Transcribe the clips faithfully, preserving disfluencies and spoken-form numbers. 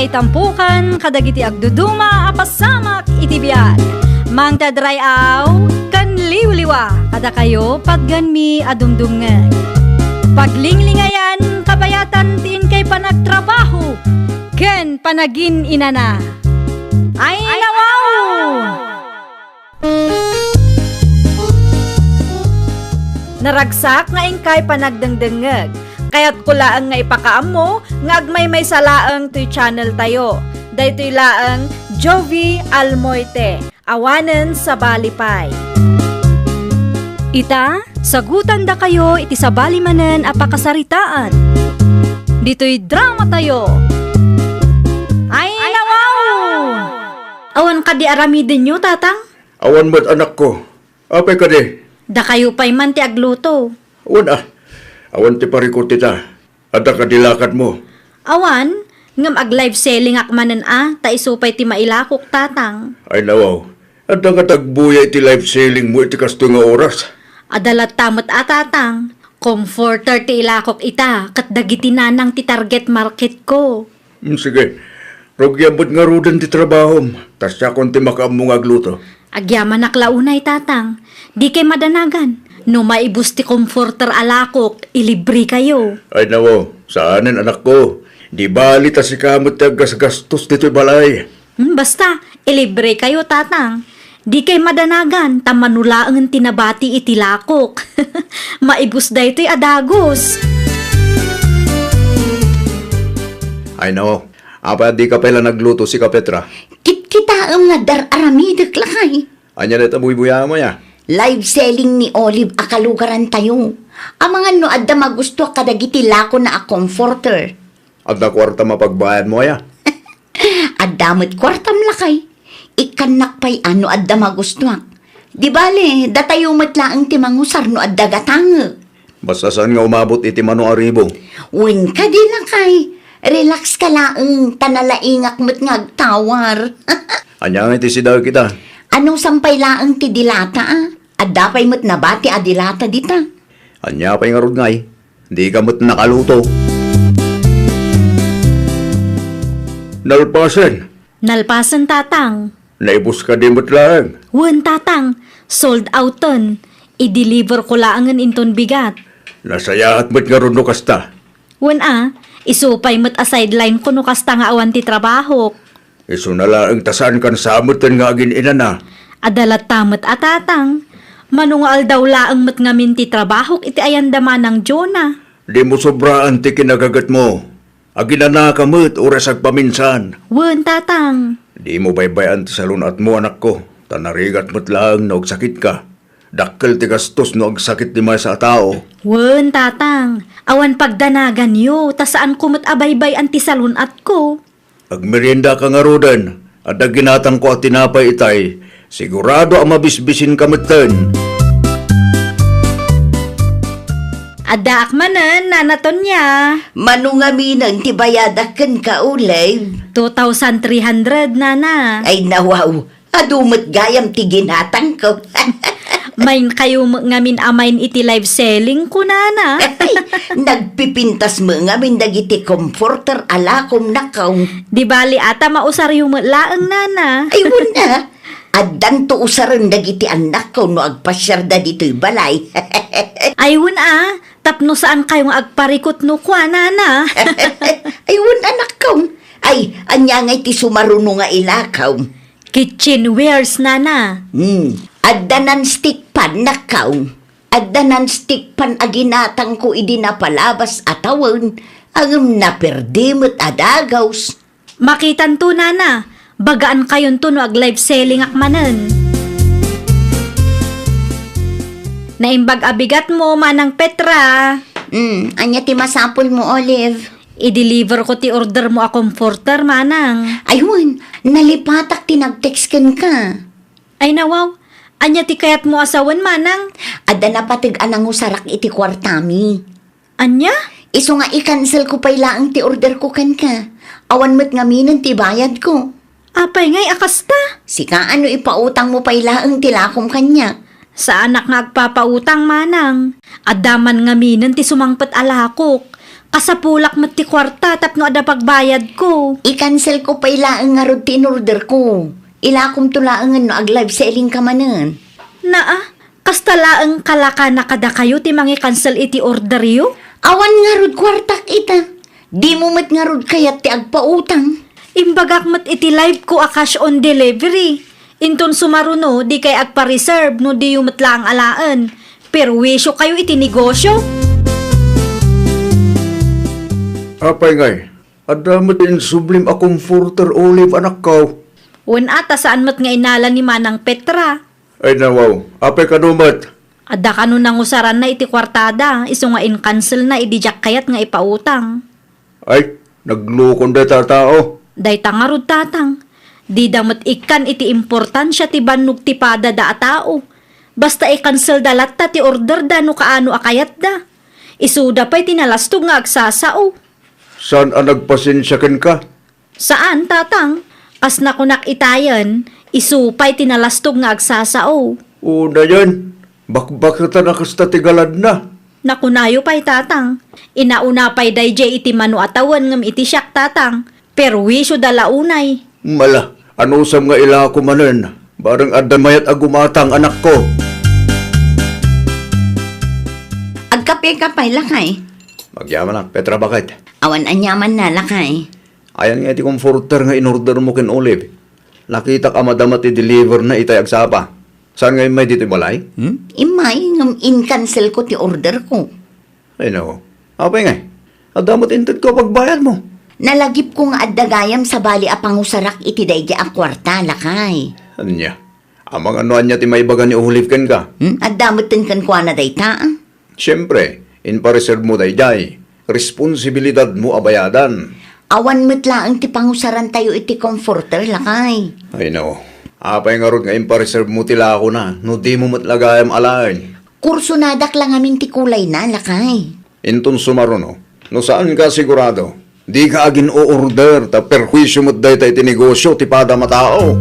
Itampukan kadagiti agduduma a pasamak iti biag. Mangted ray-aw ken liwliwa kadakayo patganmi a dumdumngeg. Paglinglingayan kabayatan ti inkay panagtrabaho ken panagin-inana. Ay, nawaw! Naragsak nga inkay panagdengdengngeg. Kayatko laeng nga ipakaammo nga agmaymaysa laeng toy channel tayo. Daytoy laeng Jovi Almoite, awanen sabali pay. Ita, sagutandakayo iti sabali manen a pakasaritaan. Ditoy drama tayo. Ay, nawaw! Awan kadi aramidenyo, Tatang? Awan met, anakko. Apay kadi? Dakayo pay man ti agluto. Awan a. Awan ti parikut ita. Adda kadi lakadmo? Awan, ngem ag-live selling ak manen a, ta isu pay ti mailakok, Tatang. Ay nawaw. Adda nga tagbuya iti live selling mo iti kastoy nga oras? Adda latta met a, Tatang. Comforter ti ilakok ita, ket dagiti nanang ti target market ko. Mm, sige. Rugiam met ngaruden ti trabahom, ta siakon ti makaammo nga agluto. Agyamanak la unay, Tatang. Dikay madanagan. No maibus ti comforter a lakok, ilibrekayo. Ay nawo, saanen, anakko. Di bali ta sika met ti aggasgastos ditoy balay. Hmm, basta, ilibrekayo, Tatang. Dikay madanagan, ta mano laengen ti nabati iti lakok. Maibus daytoy a dagus. Ay nawo, apay a dika pay la nagluto, sika Petra? Kitkitaem nga dar-aramidek, lakay. Ania dayta buybuyaam aya? Live selling ni Olive a kalugarantayo. Amangan no adda magustuak kadagiti lakona a comforter. Adda kuartam a pagbayadmo aya? Adda met kuartam, lakay. Ikkannak pay a no adda magustuak. Di bale, datayo met laeng ti mangusar no adda gatangek. Basta saan nga umabot iti mano a ribo. Wen kadi, lakay. Relax ka laeng, ta nalaingak met nga agtawar. Ania ngay ti sidaek ita? Anusan pay laeng ti dilata a? Adda pay met nabati a dilata dita. Ania pay ngarud ngay? Dika met nakaluto. Nalpasen. Nalpasen, Tatang. Naibus kadi met laeng? Wen, Tatang. Sold outen. I-deliver ko laengen inton bigat. Nasayaat met ngarud no kasta. Wen a, isu pay met a sideline ko no kasta nga awan ti trabahok. Isuna laeng ta saankan sa metten nga agin-inana. Adda latta met a, Tatang. Mano nga aldaw laeng met ngamin ti trabahok iti ayanda manang Jonah. Dimo sobraan ti kinagagetmo. Aginanaka met uray sagpaminsan. Wen, Tatang. Dimo baybay-an ti salun-atmo, anakko, ta narigat met laeng no agsakitka. Dakkel ti gastos no agsakit ti maysa a tao. Wen, Tatang. Awan pagdanaganyo, ta saanko met a baybay-an ti salun-atko. Agmeriendaka ngaruden. Adda ginatangko a tinapay itay. Sigurado a mabisbisinka metten. Addaak manen, Nana Tonia. Mano ngaminen ti bayadak kenka, Olive? Two thousand three hundred, Nana. Ay, nawaw. Adu met gayam ti ginatangko. Main kayo met ngamin a main iti live selling ko, Nana. Ay, nagpipintas met ngamin dagiti comforter a lakom, nakkaw. Di bali, ata mausaryo met laeng, Nana. Ay, wen a. Addanto usaren dagiti annakko no agpasiarda ditoy balay. Ay, wen a, tapno saan kayo nga agparikut no kua, Nana. Ay, wen a, nakkaw. Ay, ania ngay ti sumaruno nga ilakaw? Kitchenwares, Nana. Hmm. Adda non-stick pan, nakkaw. Adda non-stick pan a ginatangko idi napalabas a tawen, ngem naperdi met a dagus. Makitanto, Nana. Bagaan kayonto no ag-live selling ak manen. Naimbag a bigatmo, Manang Petra. Hmm, ania ti masapulmo, Olive? I-deliver ko ti order mo a comforter, Manang. Ay, wen, nalipatak ti nag-text kenka. Ay, nawaw. Ania ti kayatmo a sawen, Manang? Adda napateg a nangusarak iti kuartami. Ania? Isu nga i-cancel ko pay laeng ti order ko kenka. Awan met ngaminen ti bayad ko. Apay ngay a kasta? Sika a no ipautangmo pay laeng ti lakom kaniak. Saanak nga agpapautang, Manang. Adda man ngaminen ti sumangpet a lakok. Kasapulak met ti kuarta tapno adda pagbayadko. I-cancel ko pay laeng ngarud ti in-order ko. Ilakom to laengen no ag-live selling ka manen. Naa, kasta laeng kalakana kadakayo ti mangi-cancel iti orderyo? Awan ngarud kuartak ita. Dimo met ngarud kayat ti agpautang. Imbagak met iti live ko a cash on delivery. Inton sumaruno, dikay agpa-reserve no diyo met laeng alaen. Perwisyo kayo iti negosyo. Apay ngay, adda met insublim a comforter, Olive, anakko. Wen a, ta saan met nga inala ni Manang Petra. Ay, nawaw. Apay kano met? Adda kano nangusaranna iti kuartada, isu nga in-cancel na idi diak kayat nga ipautang. Ay, naglukon dayta a tao. Dayta ngarud, Tatang. Dida met ikkan iti importansia ti bannog ti padada a tao. Basta i-cancel da latta ti order da no kaano a kayatda. Isuda pay ti nalastog nga agsasao. Saan a nagpasensia kenka? Saan, Tatang. Kas nakunak itayen, isu pay ti nalastog nga agsasao. Unayen, bakbaketan a kasta ti galadna. Nakunayo pay, Tatang. Inauna pay daydiay iti mano a tawen ngem iti siak, Tatang. Perwisyo da la unay. Mala, anusam nga ilako manen? Bareng adda mayat a gumatang, anakko. Agkape ka pay, lakay. Magyamanak, Petra, baket. Awan aniamanna, lakay. Ayan nga iti comforter nga in-order mo ken Olive. Nakitak a madama ti deliver na itay agsapa. Saan nga immay ditoy balay? Hmm? Immay, ngem in-cancel ko ti order ko. Ay, nako. Apay ngay? Adda met inted ko a pagbayad mo. Nalagip ko nga adda gayam sabali a pangusarak iti daydi a kuarta, lakay. Ania? Amangan no ania ti maibaga ni Olive kenka? Hmm? Adda met ten kenkuana dayta, ah? Siempre, inpareserve mo daydiay. Responsibilidad mo a bayadan. Awan met laeng ti pangusarantayo iti comforter, lakay. Ay, no. Apay ngarud nga inpareserve mo ti lakona no di mo met la gayam alaen? Kursonadak la ngamin ti kulayna, lakay. Inton sumaruno, no saan ka sigurado, di ka agin-o-order ta perhuisyo met dayta iti negosyo ti padam a tao.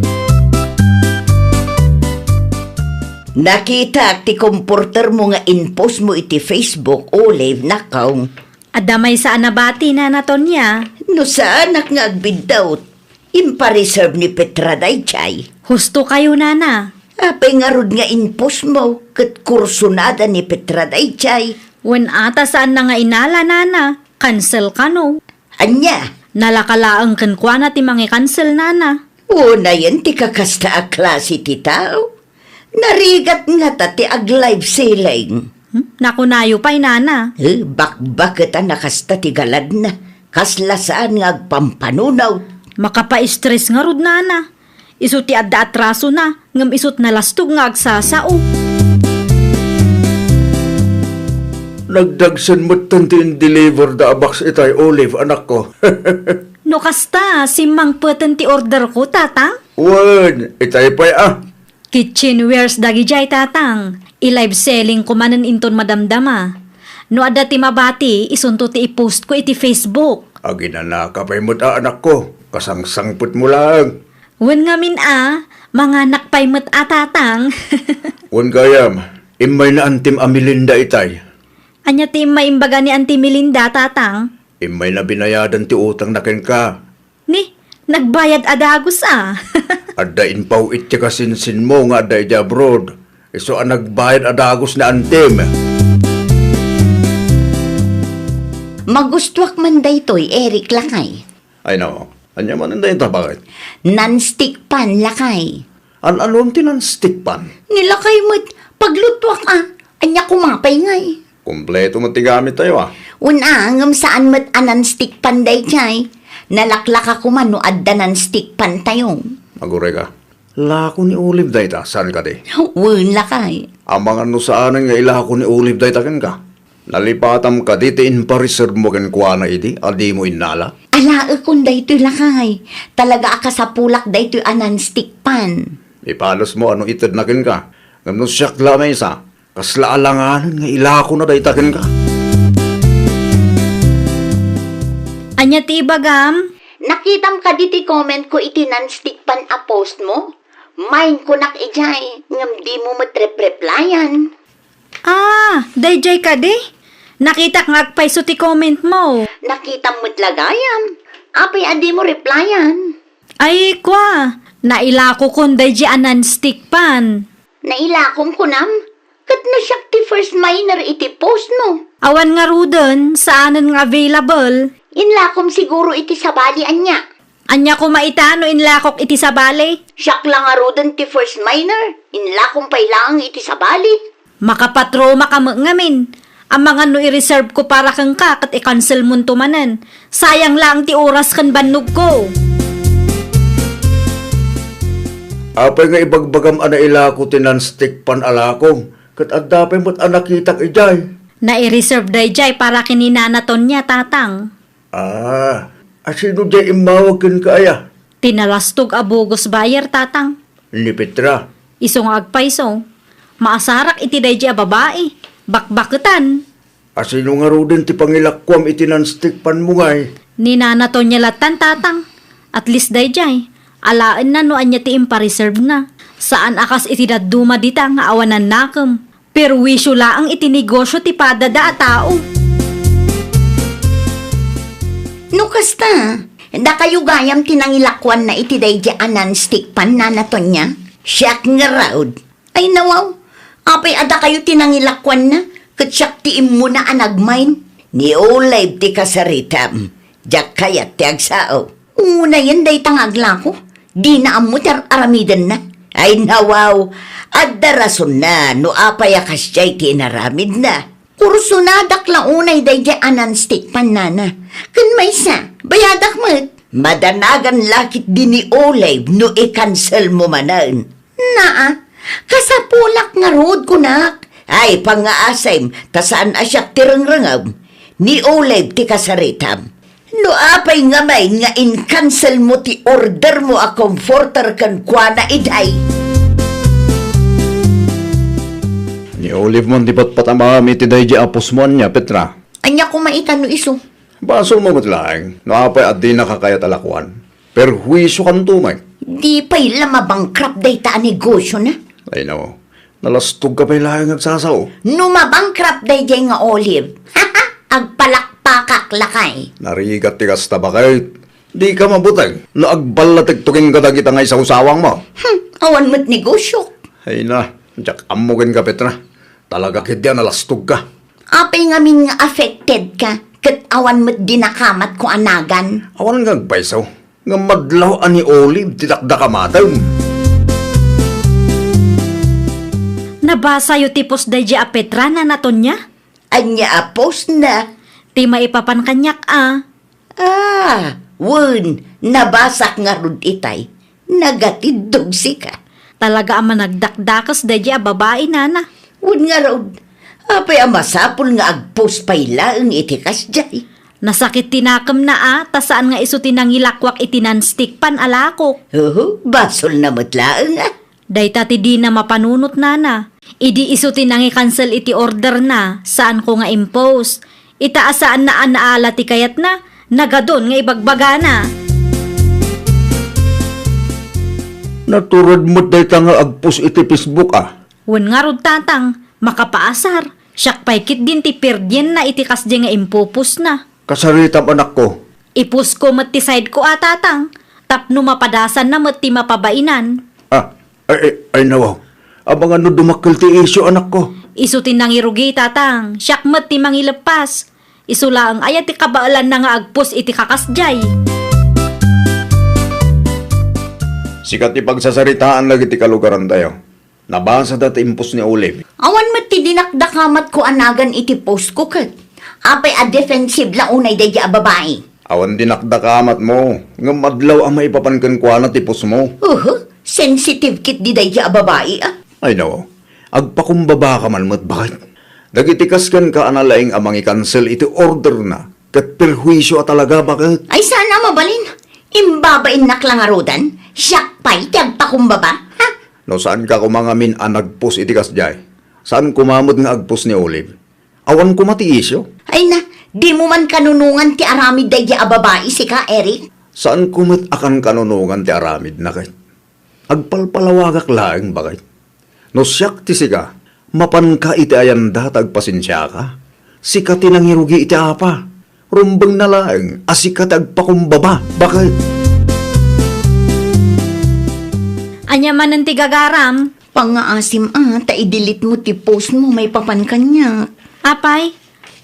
Nakitak ti comforter mo nga in-post mo iti Facebook, Olive, nakaw. Adda maysa a nabati, Nana Tonia. No saanak nga agbiddut, impareserve ni Petra daydiay. Husto kayo, Nana. Apay ngarud nga in-post mo ket kursonada ni Petra daydiay? Wen a, ta saanna nga inala, Nana. Cancel kano. Ania? Nalaka laeng kenkuana ti mangi-cancel, Nana. Unayen ti kakasta a klase ti tao. Narigat ngata ti ag-live selling. Hmm? Nakunayo pay, Nana. Eh, bakbaket a nakasta ti galadna. Kasla saan nga agpampanunot. Makapa-stress ngarud, Nana. Isu ti adda atrasona, ngem isut nalastog nga agsasao. Nagdagsen metten ti in-deliver da a box itay, Olive, anakko. No kasta, simmangpeten ti order ko, Tatang? Wen, itay pay a. Kitchenwares dagidiay, Tatang. I-live selling ko manen inton madamdama. No adda ti mabati, isunto ti i-post ko iti Facebook. Aginanaka pay met a, anakko. Kasangsangpet mo laeng. Wen ngamin a, manganak pay met a, Tatang. Wen gayam, immay na antim a Melinda itay. Ania ti immay imbaga ni Anti Melinda, Tatang? Immayna binayadan ti utangna kenka. Ni, nagbayad a dagus a. Adda impaw-it ti kasinsinmo nga adda idiay abroad. Isu a nagbayad a dagus ni antim. Magustuak man daytoy, Eric, lakay. Ay, no. Ania manen dayta, baket? Non-stick pan, lakay. An-anuan ti non-stick pan? Ni lakay met, paglutuak a. Ania koma pay ngay? Kompleto met ti gamittayo a. Wen a, ngem saan met a non-stick pan daydiay. Nalaklaka koma no adda non-stick pantayo. Aguray ka. Lako ni Olive dayta, saan kadi? Wen, lakay. Amangan no saanen nga ilako ni Olive dayta kenka. Nalipatam kadi ti impareservemo kenkuana idi a dimo innala? Alaekon daytoy, lakay. Talaga a kasapulak daytoy a non-stick pan. Ipalosmo a no itedna kenka. Ngem no siak la a maysa, kasla alanganen nga ilakona dayta kenka. Ania ti ibagam? Nakitam kadi ti comment ko iti non-stick pan a post mo? Main kunak idiay, ngem dimo met rep-replyan. Ah, daydiay kadi? Nakitak nga agpayso ti comment mo. Nakitam met la gayam. Apay a dimo replyan? Ay, kwa, nailakokon daydi a non-stick pan. Nailakom kunam? Ket no siak ti first miner iti post mo. Awan ngaruden, saanen nga available. Inlakom siguro iti sabali ania. Ania koma ita no inlakok iti sabali? Siak la ngaruden ti first miner, inlakom pay laeng iti sabali. Makapatroma ka met ngamin. Amangan no i-reserve ko para kenka ket i-cancel monto manen. Sayang laeng ti oras ken bannogko. Apay nga ibagbagam a nailako ti non-stick pan a lakom, ket adda pay met a nakitak idiay? Nai-reserve daydiay para ken ni Nana Tonya, Tatang. Ah, asino diay immawag kenka aya? Ti nalastog a bogus buyer, Tatang. Ni Petra. Isu nga agpayso. Maasarak iti daydi a babai. Bakbaketan. Asino ngaruden ti pangilakuam iti non-stick pan mo ngay? Ni Nana Tonya lattan, Tatang. At least daydiay, alaenna no ania ti impareserve na. Saan a kas iti dadduma dita nga awanan nakem. Perwisyo laeng iti negosyo ti padada a tao. No kasta, dakayo gayam ti nangilakuanna iti daydi a non-stick pan, Nana Tonya? Siak ngarud. Ay, nawaw, apay a dakayo ti nangilakuanna, ket siak ti immuna a nagmain? Ni Olive ti kasaritam, diak kayat ti agsao. Unayen dayta nga aglako, dina ammo ti ar-aramidenna. Ay, nawaw, adda rasonna no apay a kasdiay ti inaramidna. Kursonadak la unay daydiay a non-stick pan, Nana. Ken maysa, bayadak met. Madanagan la ketdi ni Olive no i-cancel mo manen. Naa, kasapulak ngarud, kunak. Ay, pangngaasim, ta saan a siak ti rengrengem. Ni Olive ti kasaritam. No apay ngamin nga in-cancel mo ti order mo a comforter kenkuana idiay? Ni Olive man ti patpatamam iti daydi a post mo ania, Petra? Ania koma ita no isu? Basol mo met laeng, no apay a dinaka kayat a lakuan. Perhuisiokanto met. Di pay la mabankrupt dayta a negosyona. Ay, no. Nalastogka pay laeng agsasao. No mabankrupt daydiay nga Olive, agpalakpakak lakay. Narigat ti kasta, baket. Dika mabuteng no agballatekto kenka dagita nga isawsawang mo. Hmm, awan met negosyok. Ay na, diak ammo kenka, Petra. Talaga ketdi a nalastogka. Apay ngamin nga affected ka, ket awan met dinakamatko a nagan? Awan nga agpayso. Ngem madlaw a ni Olive ti dakdakamatem. Nabasayo ti post daydi a Petra, Nana Tonya? Ania a post na? Ti maipapan kaniak a. Ah, wen, nabasak ngarud itay. Nagatiddog sika. Talaga a managdakdakes daydi a babai, Nana. Wen ngarud, apay a masapul nga agpost pay laeng iti kasdiay? Nasakit ti nakemna a, ta saan nga isu ti nangilakuak iti non-stick pan a lakok. Uhu, basolna met laeng a. Dayta ti dina mapanunot, Nana. Idi isu ti nangikansel iti orderna, saanko nga impost. Ita a saanna a naala ti kayatna, nagadun nga ibagbagana. Natured met dayta nga agpost iti Facebook a. Wen ngarud, Tatang, makapaasar. Siak pay ketdin ti perdienna iti kasdiay nga impopostna. Kasaritam, anakko. Ipost ko met ti side ko a, Tatang, tapno mapadasanna met ti mapabainan. Ah, ay, ay, ay, nawaw. Amangan no dumakkel ti isyu, anakko. Isu ti nangirugi, Tatang. Siak met ti mangileppas. Isu laeng aya ti kabaelanna nga agpost iti kakasdiay? Sika ti pagsasaritaan dagiti kalugarantayo. Nabasada ti impost ni Olive. Awan met ti dinakdakamatko a nagan iti postko ket. Apay a defensive la unay daydi a babai? Awan dinakdakamatmo, ngem madlaw a maipapan kenkuana ti postmo. Uhu, sensitive ketdi daydi a babai a. Ay, no. Agpakumbabaka man met, baket. Dagiti kas kenka a nalaing a mangikansel iti orderna, ket perhuisyo a talaga, baket. Ay, saan a mabalin. Imbabainnak la ngaruden, siak pay ti agpakumbaba. Ha? No saanka koma ngamin a nagpost iti kasdiay, saan koma met nga agpost ni Olive. Awan koma ti isyu. Ay na, dimo man kanunongan ti aramid daydi a babai, sika, Eric? Saanko met a kankanunongan ti aramidna, ket agpalpalawagak laeng, baket. No siak ti sika, mapanka iti ayanda ta agpasensiaka. Sika ti nangirugi iti apa. Rumbengna laeng a sika ti agpakumbaba. Bakit? Ania manen ti gagaram? Pangngaasim a, ta i-delete mo ti post mo maipapan kaniak. Apay,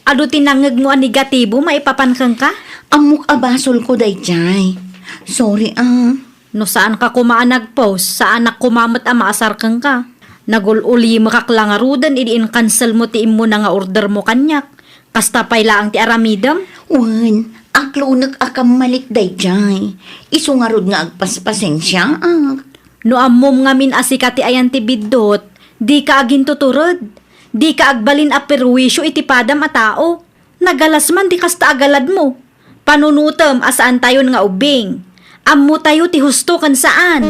adu ti nangngegmo a negatibo maipapan kenka? Ammok a basolko daydiay. Sorry a. No saanka koma a nag-post, saanak koma met a maasar kenka. Nagul-ulimekak la ngaruden idi in-cancelmo ti immuna nga ordermo kaniak. Kasta pay laeng ti aramidem? Wen, aklonek a kammalik daydiay. Isu ngarud nga agpaspasensiaak. No ammom ngamin a sika ti ayan ti biddut, dika agintutured. Dika agbalin a perwisyo iti padam a tao. Nagalas man ti kasta a galadmo. Panunotem a saantayon nga ubbing. Ammotayo ti husto ken saan.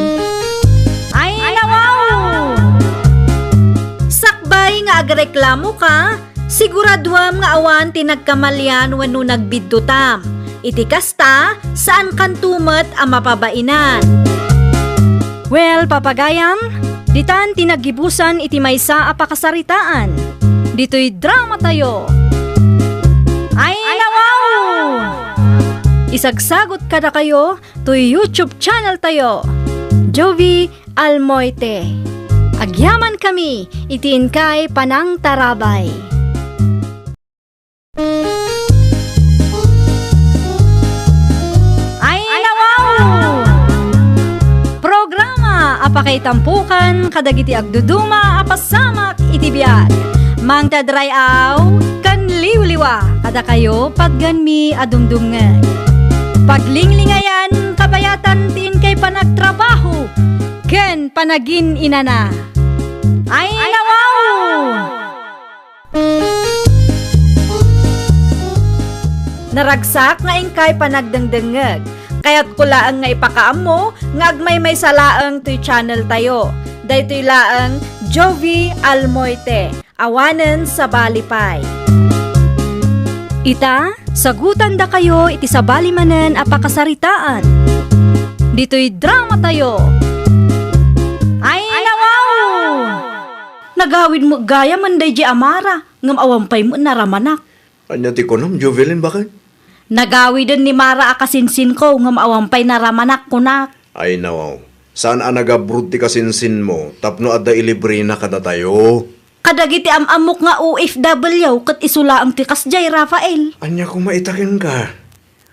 Ay, nawaw! Sakbay nga agreklamoka, siguraduam nga awan ti nagkamalian wenno nagbiddutam. Iti kasta, saankanto met a mapabainan. Well, papagayam, ditan ti naggibusan iti maysa a pakasaritaan. Ditoy dramatayo. Ay, nawaw! Isagsagot kadakayo toy YouTube channel tayo, Jovie Almoite. Agyamankami iti inkay panangtarabay. Ay, nawaw! Programa a pakaitampokan kadagiti agduduma a pasamak iti biag. Mangted ray-aw ken liwliwa kadakayo patgenmi a dumdumngeg. Paglinglingayan, kabayatan ti inkay panagtrabaho ken panagin-inana. Ay, nawaw! Naragsak nga inkay panagdengdengngeg. Kayatko laeng nga ipakaammo nga agmaymaysa laeng toy channel tayo. Daytoy laeng Jovie Almoite. Awanen sabali pay. Ita, sagutandakayo iti sabali manen a pakasaritaan. Ditoy dramatayo. Ay, nawaw! Nagawid met gayam daydiay a Mara, ngem awan pay met naramanak. Ania ti kunam, Jovelyn, baket? Nagawiden ni Mara a kasinsinko, ngem awan pay naramanak, kunak. Ay, nawaw. Saan a nag-abroad ti kasinsinmo tapno adda ilibrena kadatayo? Kadagiti am-ammok nga O F W ket isu laeng ti kasdiay, Rafael. Ania koma ita kenka?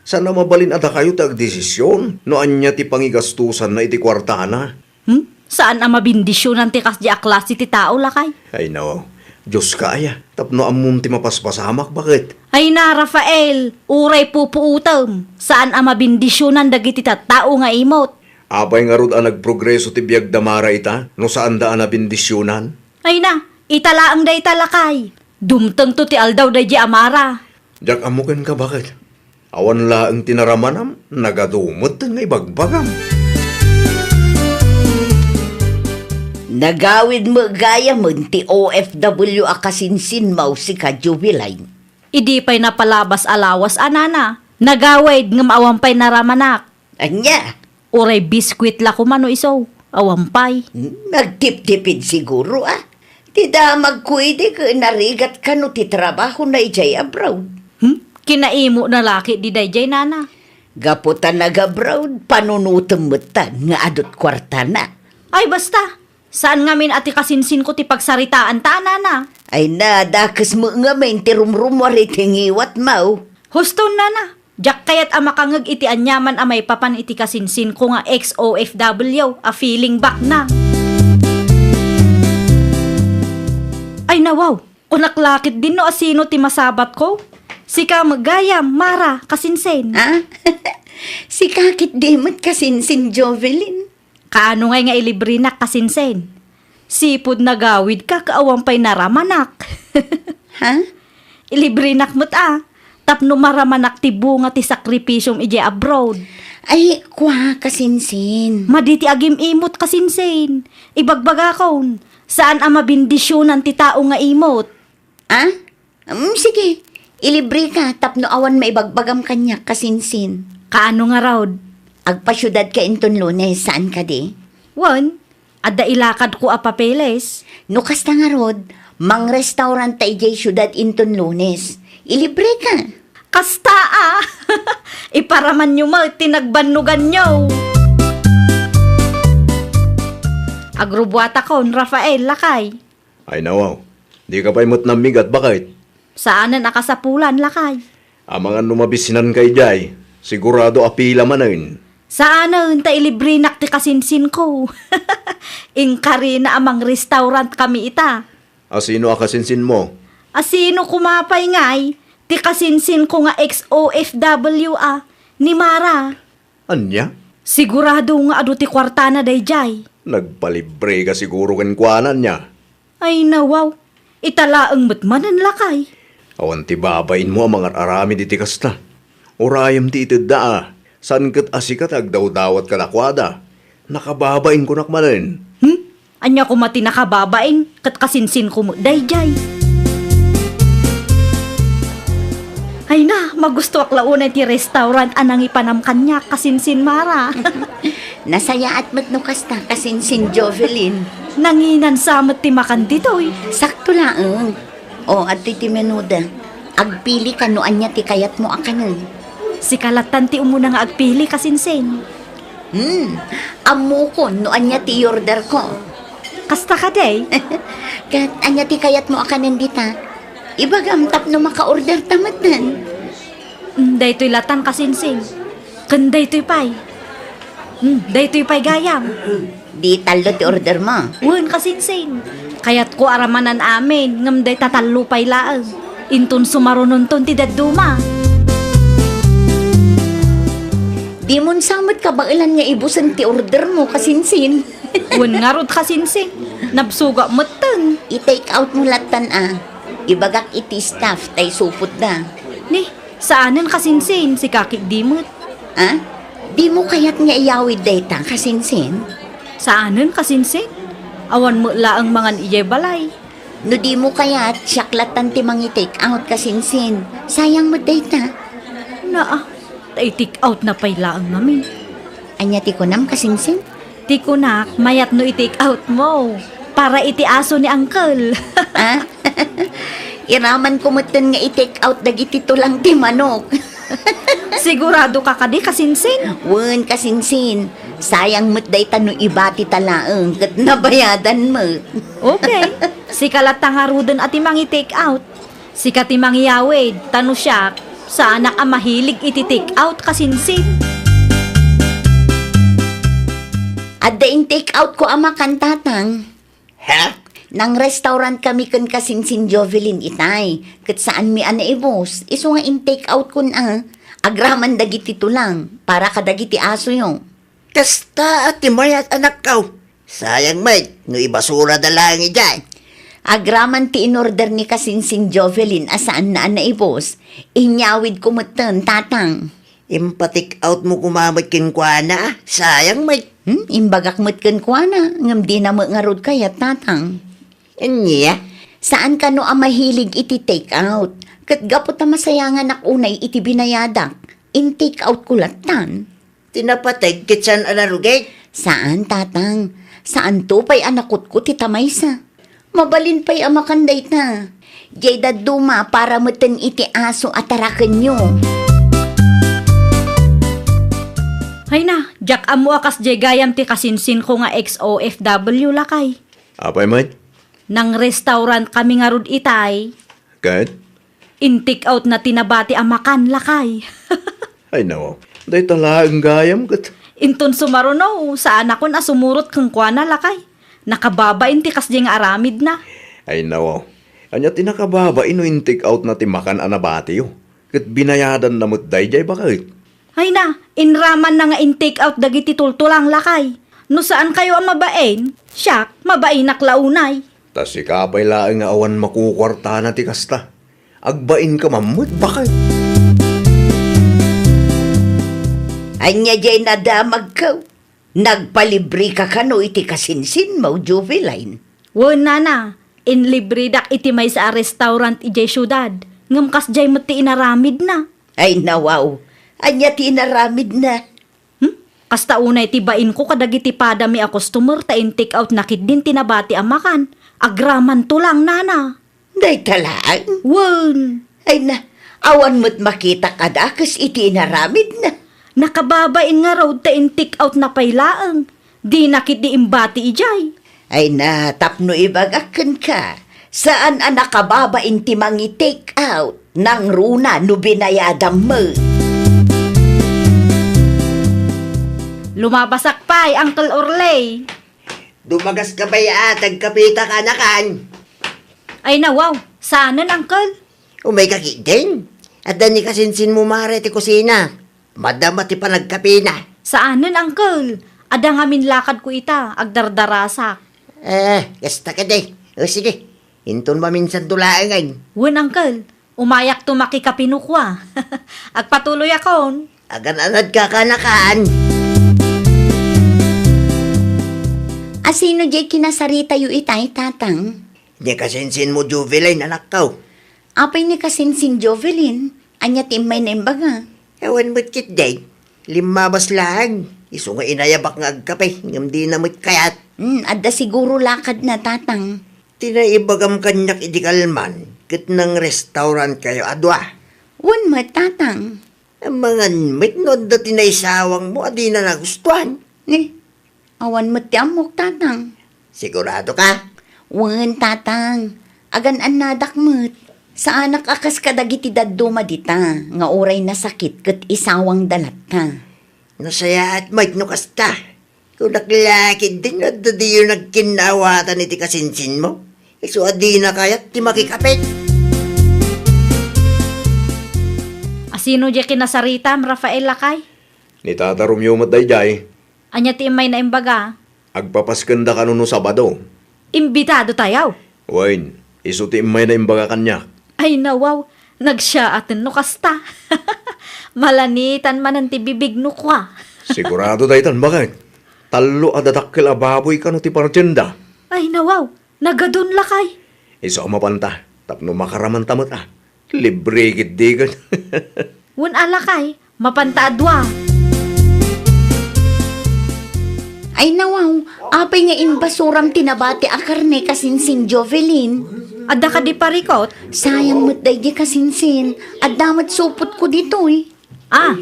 Saan a mabalin a dakayo ti agdesisyon no ania ti pangigastosanna iti kuartana? Hmm? Saan a mabendisionan ti kasdiay a klase ti tao, lakay? Ay, no. Dioska aya, tapno ammom ti mapaspasamak, baket? Ay na, Rafael, uray pupuotem. Saan a mabendisionan dagiti tattao nga imot. Apay ngarud a nagprogreso ti biag da Mara ita, no saanda a nabendisionan? Ay na, ita laeng dayta, lakay. Dumtengto ti aldaw daydiay a Mara. Diak ammo kenka, baket? Awan laeng ti naramanam, nagadu met nga ibagbagam. Nagawid met gayamen ti O F W a kasinsinmo, sika, Jovelyn. Idi pay napalabas a lawas a, nana, nagawid ngem awan pay naramanak. Ania? Uray biskuit la koma no isu, awan pay. Hmm, nagtiptipid siguro, a. Ti damagko idi ket narigat kano ti trabahona idiay abroad. Hmm? Kinaimona la ketdi daydiay, nana. Gapu ta nag-abroad, panunotem met ta nga adut kuartana. Ay, basta! Saan ngamin a ti kasinsinko ti pagsaritaanta, nana. Ay na, dakes met ngamin ti rumrumuar iti ngiwatmo. Huston, nana. Diak kayat a makangeg iti aniaman a maipapan iti kasinsinko nga ex-O F W a feeling back na. Ay, nawaw! Kunak la ketdin no asino ti masabatko. Sika met gayam, Mara, kasinsin. Ha? Sika ketdi met kasinsin, Jovelyn. Kaano ngay nga ilibrenak, kasinsin? Sipud nagawidka ket awan pay naramanak. Ha? Ilibrenak met a, tapno maramanak ti bunga ti sakripisiom idiay abroad. Ay, kua, kasinsin. Madi ti agim-imot, kasinsin. Ibagbagakon, saan a mabendisionan ti tao nga imot. A? Mm, sige. Ilibreka tapno awan maibagbagam kaniak, kasinsin. Kaano ngarud? Agpasiudadka inton Lunes, saan kadi? Wen, adda ilakadko a papeles. No kasta ngarud, mangrestauranta idiay siudad inton Lunes. Ilibreka. Kasta a! Iparamanyo met ti nagbannoganyo. Agrubuatakon, Rafael, lakay. Ay, nawaw. Dika pay met nammigat, baket? Saanen a kasapulan, lakay. Amangan no mabisinanka idiay, sigurado a pila manen. Saanen ta ilibrenak ti kasinsinko. Inkarina a mangrestaurant kami ita. A sino a kasinsinmo? A sino koma pay ngay, ti kasinsinko nga ex-O F W a, ni Mara. Ania? Sigurado nga adu ti kuartana daydiay. Nagpalibreka siguro kenkuana, ania? Ay, nawaw. Ita laeng met manen, lakay. Awan ti babainmo a mangar-aramid iti kasta. Urayem ti itedda a. Saan ket a sika ti agdawdawat kadakuada. Nakababain kunak manen. Hmm? Ania koma ti nakababain ket kasinsinko met daydiay? Ay na, magustoak la unay ti restaurant a nangipanam kaniak, kasinsin Mara. Nasayaat met no kasta, kasinsin Jovelyn. Nanginansa met ti makan ditoy. Sakto laeng. O, adtoy ti menuda. Agpilika no ania ti kayatmo a kanen. Sika lattan ti umuna nga agpili, kasinsin. Hmm, ammokon no ania ti i-orderko. Kasta kadi? Ket ania ti kayatmo a kanen dita? Ibagam tapno maka-order ta metten. Mm, daytoy lattan, kasinsin. Ken daytoy pay. Mm, daytoy pay gayam. Di tallo ti ordermo? Wen, kasinsin. Kayatko a ramanan amin, ngem dayta tallo pay laeng. Inton sumarunonton ti dadduma. Dimon sa met kabaelan nga ibusen ti ordermo, kasinsin. Wen ngarud, kasinsin. Nabsogak metten. I-take outmo lattan a. Ibagak iti staff ta isupotda. Ni, saanen, kasinsin, sika ketdi met. A? Dimo kayat nga iyawid dayta, kasinsin? Saanen, kasinsin? Awan met laeng mangan idiay balay. No dimo kayat, siak lattan ti mangi-take out, kasinsin. Sayang met dayta. Naa, ta i-take out na pay laeng ngamin. Ania ti kunam, kasinsin? Ti kunak, mayat no i-take outmo. Para iti aso ni Uncle. A? Iramanko metten nga i-take out dagiti tulang ti manok. Siguradoka kadi, kasinsin? Wen, kasinsin. Sayang met dayta no ibatita laeng ket nabayadan met. Okay. Sika latta ngaruden a ti mangi-take out. Sika ti mangiyawid, ta no siak, saanak a mahilig iti take out, kasinsin. Adda in-take outko a makan, tatang. Ha? Nang-restaurant kami ken kasinsin Jovelyn itay, ket saanmi a naibus, isu nga in-take outkon a, agraman dagiti tulang, para kadagiti asoyo. Kasta a ti mayat, anakko. Sayang met no ibasurada laeng idiay. Agraman ti in-order ni kasinsin Jovelyn a saanna a naibus. Inyawidko metten, tatang. Impa-take outmo koma met kenkuana, a? Sayang met. Hmm, imbagak met kenkuana, ngem dina met ngarud kayat, tatang. Ania? Saan kano a mahilig iti take out. Ket gapu ta masayanganak unay iti binayadak, in-take outko lattan. Ti napateg ket saan a narugit? Saan, tatang. Saanto pay a nakutkot ita maysa. Mabalin pay a makan dayta. Diay dadduma para metten iti aso a tarakenyo. Ay na, diak ammo a kasdiay gayam ti kasinsinko nga ex-O F W, lakay. Apay met? Nang-restaurant kami ngarud itay. Ket? In-take out na ti nabati a makan, lakay. Ay, nawaw. Dayta laeng gayam ket. Inton sumaruno, saanakon a sumurot kenkuana, lakay. Nakababain ti kasdiay nga aramidna. Ay, nawaw. Ania ti nakababain no in-take out na ti makan a nabatiyo? Ket binayadanna met daydiay, baket? Ay na, inramanna nga in-take out dagiti tultulang, lakay. No saankayo a mabain, siak, mabainak la unay. Ta sika pay laeng nga awan makukuartana ti kasta. Agbainka man met, baket. Ania diay nadamagko? Nagpalibreka kano iti kasinsinmo, Joveline? Wen, nana, inlibredak iti maysa a restaurant idiay siudad, ngem kasdiay met ti inaramidna. Ay, nawaw. Ania ti inaramidna? Hmm? Kasta unay ti bainko kadagiti padami a customer ta in-take out na ketdin ti nabati a makan. Agraman tulang, nana. Dayta laeng? Wen. Ay na, Awan met makitak a dakes iti inaramidna. Nakababain ngarud ta in-take out na pay laeng. Dina ketdi imbati idiay. Ay na, tapno ibagak kenka, saan a nakababain ti mangi-take out, nangruna no binayadam met. Lumabasak pay, Uncle Orley. Dumagas ka pay a, agkapeta kanakan. Ay na, wow, saanen, Uncle? Umayka ketdin. Adda ni kasinsinmo Mara iti kusina. Madama ti panagkapena. Saanen, Uncle. Adda ngamin lakadko ita, agdardarasak. Eh, kasta ketdi. O, sige. Inton maminsanto laengen. Wen, Uncle. Umayakto makikape no kua. Agpatuloyakon. Agan-anadka kanakan. A, sino diay kinasaritayo itay, Tatang? Ni kasinsinmo Jovelyn, anakko. Apay ni kasinsin Jovelyn? Ania ti immayna imbaga? Awan met ketdi. Limmabas laeng. Isu nga inayabak nga agkape, ngem dina met kayat. Hmm, adda siguro lakadna, Tatang. Ti naibagam kaniak idi kalman, ket nang-restaurantkayo a dua. Wen met, Tatang. Amangan met no adda ti naisawangmo a dina nagustuan. Ni, awan met ti ammok, Tatang. Sigurado ka? Wen, Tatang. Agan-annadak met. Saanak a kas kadagiti dadduma dita, nga uray nasakit ket isawangda latta. Nasayaat met no kasta. Kunak la ketdin no adda diyo nagkinnaawatan iti kasinsinmo. Isu a dina kayat ti makikape. A, sino diay kinasaritam, Rafael, lakay? Ni Tata Romeo met daydiay. Ania ti immayna imbaga? Agpapaskenda kano no Sabado. Imbitadotayo? Wen, isu ti immayna imbaga kaniak. Ay, nawaw, nagsiyaaten no kasta. Malanitan manen ti bibig no kua. Sigurado daytan, baket. Tallo a dadakkel a baboy kano ti partienda. Ay, nawaw, nagadun lakay. Isu a mapanta, tapno makaramanta met a. Libre ketdi ket. Wen a lakay, mapanta a dua. Ay nawaw, apay nga imbasuram ti nabati a karne kasinsin Jovelyn? Adda kadi parikut? Sayang met daydi kasinsin. Adda met supotko ditoy. Ah,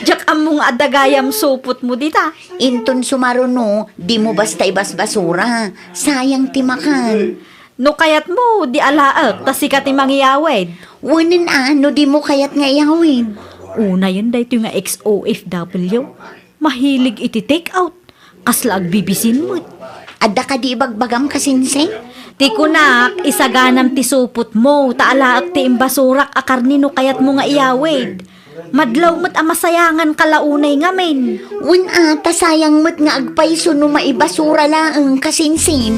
diak ammo nga adda gayam supotmo dita. Inton sumaruno, dimo basta ibasbasura. Sayang ti makan. No kayatmo, di alaek, ta sika ti mangiyawid. Wen a, no dimo kayat nga iyawid. Unayen daytoy nga ex-O F W. Mahilig iti take out. Kasla agbibisin met. Adda kadi ibagbagam kasinsin? Ti kunak, isaganam ti supotmo, ta alaek ti imbasurak a karne no kayatmo nga iyawid. Madlaw met a masayanganka la unay ngamin. Wen a, ta sayang met nga agpayso no maibasura laeng kasinsin.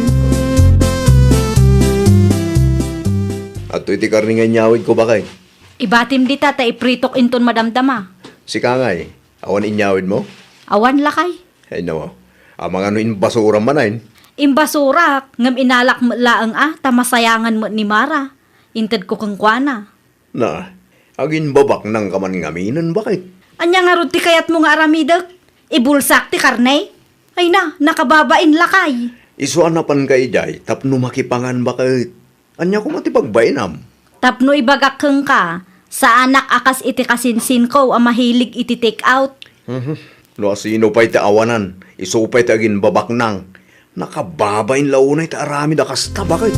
Adtoy ti karne nga inyawidko, baket. Ibatim dita ta ipritok inton madamdama. Sika ngay, awan inyawidmo? Awan lakay. Ay, nawaw. Amangan no imbasuram manen? Imbasurak, ngem inalak met laeng a, ta masayangan met ni Mara. Intedko kenkuana. Na, aginbabaknangka man ngaminen, baket? Ania ngarud ti kayatmo nga aramidek? Ibulsak ti karne? Ay na, nakababain lakay. Isu a napanka idiay tapno makipangan, baket. Ania koma ti pagbainam? Tapno ibagak kenka, saanak a kas iti kasinsinko a mahilig iti take out. Mhm. No asino pay ti awanan, isu pay ti aginbabaknang. Nakababain la unay ti aramid a kasta, baket.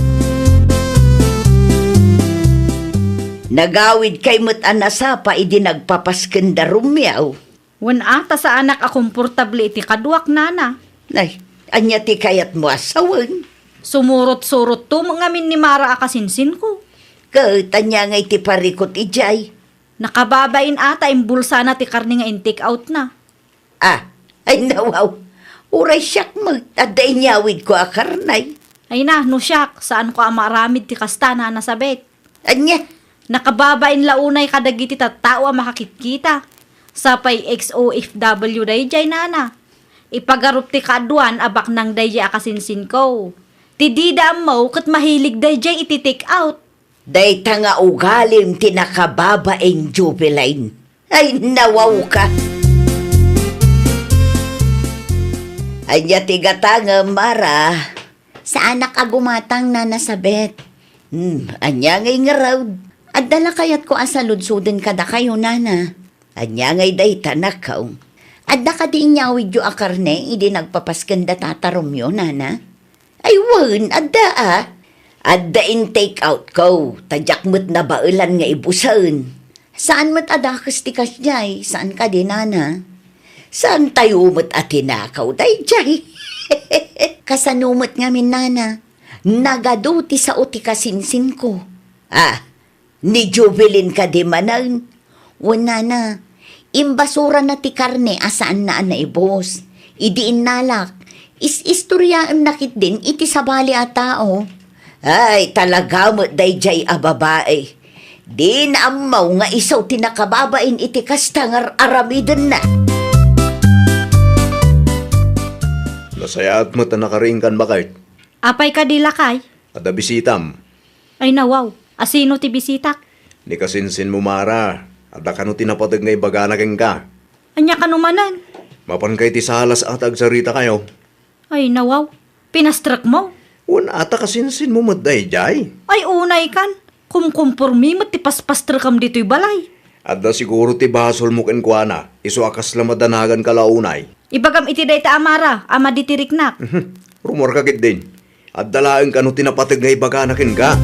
Nagawidkay met a nasapa idi nagpapaskenda Romeo. Wen a, ta saanak a komportable iti kaduak, nana. Nay, ania ti kayatmo a sawen? Sumurot-surotto met ngamin ni Mara a kasinsinko. Ket ania ngay ti parikut idiay? Nakababain a ta imbulsana ti karne nga in-take outna. Ah, ay nawaw. Uray siak met, adda inyawidko a karne. Ay na, no siak, saanko a maaramid ti kasta, Nana Sabet. Ania? Nakababain la unay kadagiti tattao a makakitkita. Sapay ex-O F W daydiay, nana. Ipagarup ti kaaduan a baknang daydiay a kasinsinko. Ti dida ammo ket mahilig daydiay iti take out. Dayta nga ugalim ti nakababain, Jovelyn. Ay, nawawka. Ania ti gatangem, Mara? Saanak a gumatang, Nana Sabet. Hmm, ania ngay ngarud? Adda la kayatko a saludsoden kadakayo, nana. Ania ngay dayta, nakaw? Adda kadi inyawidyo a karne idi nagpapasken da tatarumyo, nana? Ay wen, adda a. Adda in-take out ko, ta diak met nabaelan nga ibusen. Saan met a dakes ti kasdiay, saan kadi, nana? Saantayo met a tinakaw daydiay. Kasano met ngamin, nana? Nagadu ti sao ti kasinsinko. Ah, ni Jubilin kadi manen? Wen, nana, imbasurana ti karne a saanna a naibus. Idi innalak, is-istoriaenna ketdin iti sabali a tao. Ay, talaga met daydiay a babai. Dina ammo nga isu ti nakababain iti kasta nga ar-aramidenna. Nasayaat met a nakariingkan, baket. Apay kadi, lakay? Adda bisitam. Ay, nawaw. Asino ti bisitak? Ni kasinsinmo, Mara. Adda kano ti napateg nga ibagana kenka. Ania kano manen? Mapanka iti salas a ta agsaritakayo. Ay, nawaw. Pinastrekmo? Wen, ata kasinsinmo met daydiay? Ay, unaykan. Kumkumpormi met ti paspastrekam ditoy balay. Adda siguro ti basolmo kenkuana, isu a kasla madanaganka la unay. Ibagam iti dayta a Mara a madi ti riknak. Mhm. Rumorka ketdin. Adda laeng kano ti napateg nga ibagana kenka.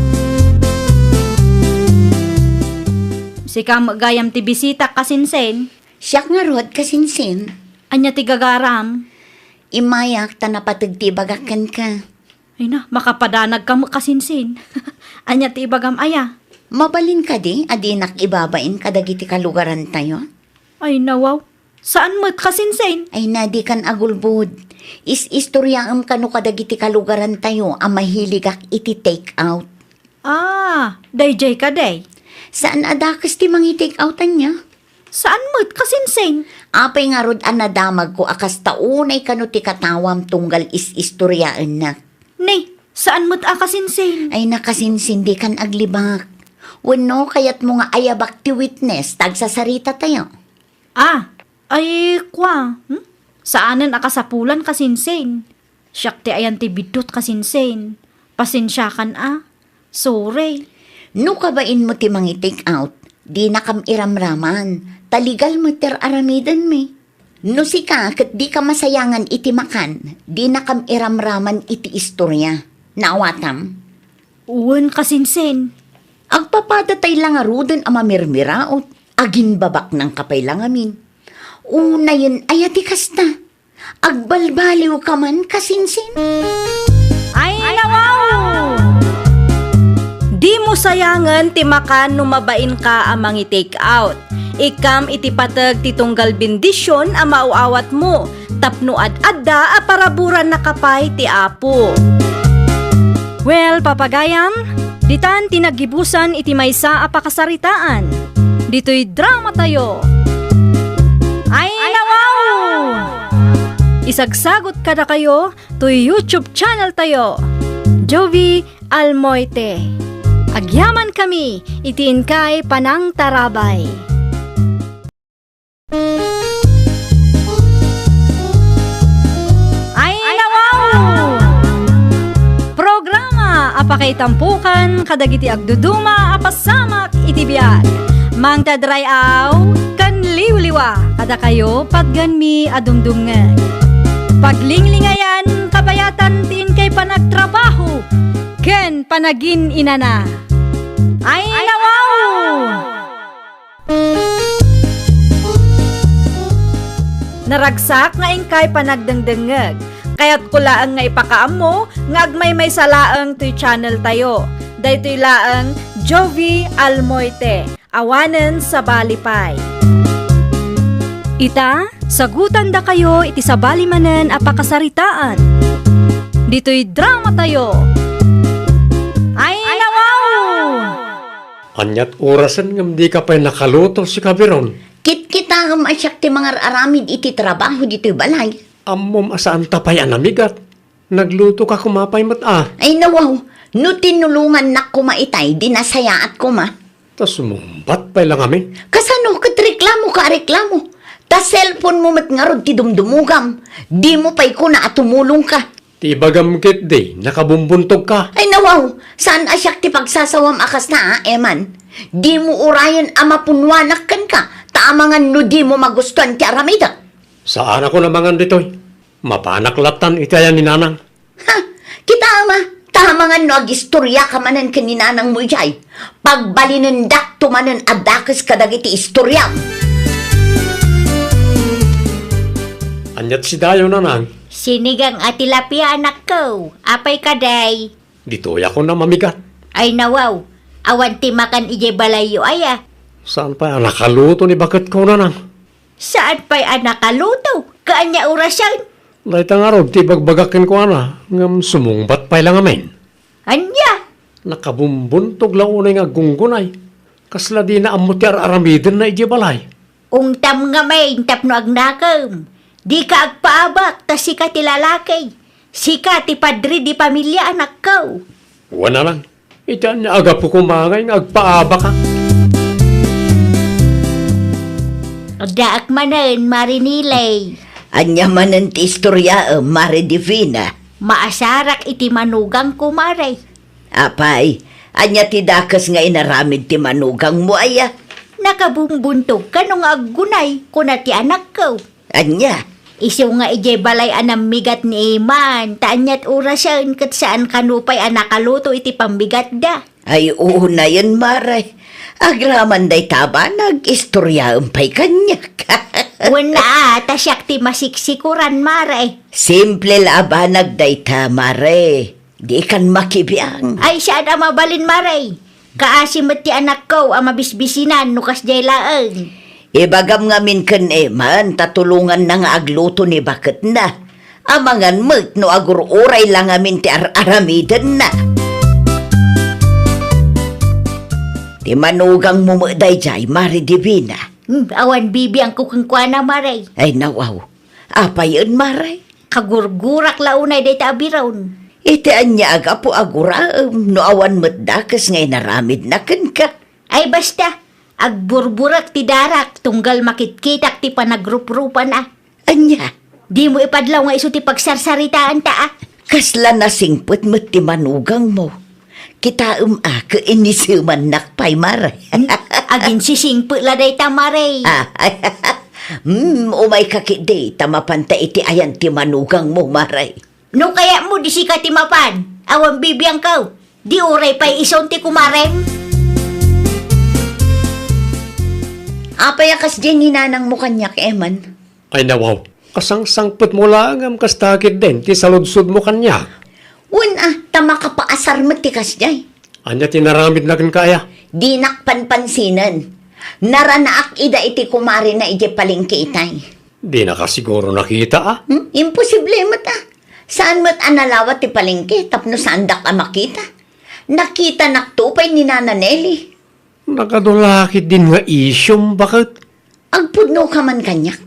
Sika met gayam ti bisitak, kasinsin. Siak ngarud, kasinsin. Ania ti gagaram? Immayak ta napateg ti ibagak kenka. Ay na, makapadanagka met, kasinsin. Ania ti ibagam aya? Mabalin kadi a dinak ibabain kadagiti kalugarantayo? Ay, nawaw. Saan met, kasinsin? Ay na, dikan agulbod. Is-istoriaem kano kadagiti kalugarantayo a mahiligak iti take out. Ah, daydiay kadi? Saan a dakes ti mangi-take out ania? Saan met, kasinsin? Apay ngarud a nadamagko a kasta unay kano ti katawam tunggal is-istoriaennak? Ni, saan met a kasinsin? Ay, nakasinsin, dikan aglibak. Wenno, kayatmo nga ayabak ti witness ta agsasaritatayo? Ah, ay, kua, hmm? Saanen a kasapulan, kasinsin. Siak ti ayan ti biddut, kasinsin. Pasensiakan a. Sorry. No kabainmo ti mangi-take out, dinakam iramraman, ta legal met ti ar-aramidenmi. No sika ket dika masayangan iti makan, dinakam iramraman iti istoria. Naawatam? Wen, kasinsin. Agpapadatay la ngaruden a mamirmiraot, aginbabaknangka pay la ngamin. Unayen aya ti kasta? Agbalbaliwka man, kasinsin? Ay, nawaw! Dimo sayangen ti makan no mabainka a mangi-take out. Ikkam iti pateg ti tunggal bendision a maaw-awatmo, tapno ad-adda a paraburannaka pay ti Apo. Well, papagayam, ditan ti naggibusan iti maysa a pakasaritaan. Ditoy dramatayo. Ay, nawaw! Isagsagot kadakayo toy YouTube channel tayo, Jovie Almoite. Agyamankami iti inkay panangtarabay. Ay, nawaw! Programa a pakaitampokan kadagiti agduduma a pasamak iti biag. Mangted ray-aw ken liwliwa kadakayo patgenmi a dumdumngeg. Paglinglingayan, kabayatan ti inkay panagtrabaho ken panagin-inana. Ay, nawaw! Naragsak nga inkay panagdengdengngeg. Kayatko laeng nga ipakaammo nga agmaymaysa laeng toy channel tayo. Daytoy laeng Jovie Almoite, awanen sabali pay. Ita, sagutandakayo iti sabali manen a pakasaritaan. Ditoy dramatayo. Ay, nawaw! Aniat orasen ngem dika pay nakaluto, sika Biron? Kitkitaem a siak ti mangar-aramid iti trabaho ditoy balay. Ammom a saanta pay a namigat. Naglutoka koma pay met a. Ay, nawaw, no tinulongannak koma itay, di nasayaat koma. Ta sumungbat pay la ngamin. Kasano ket reklamoka a reklamo? Ta cellphone mo met ngarud ti dumdumugam. Dimo pay kuna a tumulongka. Ti ibagam ketdi, nakabumbuntogka. Ay, nawaw! Saan a siak ti pagsasawam a kasta, a, Eman? Dimo urayen a mapunnoanak kenka, ta amangan no dimo magustuan ti aramidek. Saanakon a mangan ditoy. Mapanak lattan iti ayan ni Nanang. Ha! Kitaem a, ta amangan no agistoriaka manen ken ni Nanangmo idiay. Pagbalinendakto manen a dakes kadagiti istoriam. Aniat sidayo, Nanang? Sinigang a tilapia, anakko. Apay kadi? Ditoyakon a mamigat. Ay, nawaw. Awan ti makan idiay balayyo aya? Saan pay a nakaluto ni baketko, Nanang? Saan pay a nakaluto? Kaanya orasen? Dayta ngarud ti ibagbagak kenkuana, ngem sumungbat pay la ngamin. Ania? Nakabumbuntog la unay nga aggunggunay. Kasla dina ammo ti ar-aramidenna idiay balay. Ungtam ngamin tapno agnakem. Dika agpaabak, ta sika ti lalaki. Sika ti padre di pamilia, anakko. Wen a lang. Iti ania a gapu koma ngay nga agpaabaka? Addaak manen, Mare Nilay. Ania manen ti istoriaem, Mare Divina? Maasarak iti manugangko, Mare. Apay, ania ti dakes nga inaramid ti manugangmo aya? Nakabumbuntog kano nga aggunay, kuna ti anakko. Ania? Isu nga idiay balay a nammigat ni Eman, ta aniat orasen ket saan kano pay a nakaluto iti pammigatda. Ay, unayen, Mare. Agraman dayta a banag, istoriaem pay kaniak. Wen a, ta siak ti masiksikuran, Mare. Simple la a banag dayta, Mare. Dikan makibiang. Ay, saan a mabalin, Mare. Kaasi met ti anakko a mabisbisinan no kasdiay laeng. Ibagam ngamin ken Eman ta tulonganna nga agluto ni baketna. Amangan met no agur-uray la ngamin ti ar-aramidenna. Ti manugangmo met daydiay, Mare Divina. Hmm, awan bibiangko kenkuana, Mare. Ay, nawaw. Apayen, Mare? Kagurgurak la unay dayta a biron. Iti ania a gapu a guraem no awan met dakes nga inaramidna kenka? Ay, basta, agburburek ti darak tunggal makitkitak ti panagruprupana. Ania? Dimo ipadlaw nga isu ti pagsarsaritaanta, a? Kasla nasingpet met ti manugangmo. Kitaem a, ket inisemannak pay, Mare. Hmm? Aginsisingpet la dayta, Mare. Ah, hmm, umayka ketdi, ta mapanta iti ayan ti manugangmo, Mare. No kayatmo, di sika ti mapan. Awan bibiangko. Di uray pay isun ti kumarem. Apay a kasdiay ni nanangmo kaniak, Eman? Ay, nawaw. Kasangsangpetmo laeng ngem kasta ketdin ti saludsodmo kaniak. Wen a, ta makapaasar met ti kasdiay. Ania ti naramidna kenka aya? Dinak panpansinen. Naranaak ida iti kumarena idiay palengke itay. Dinaka siguro nakita, a? Hmm? Imposible met, a. Saan met a nalawa ti palengke tapno saandak a makita. Nakitanakto pay ni Nana Nelly. Nakadula ketdin nga isyum, baket? Agpudnoka man kaniak.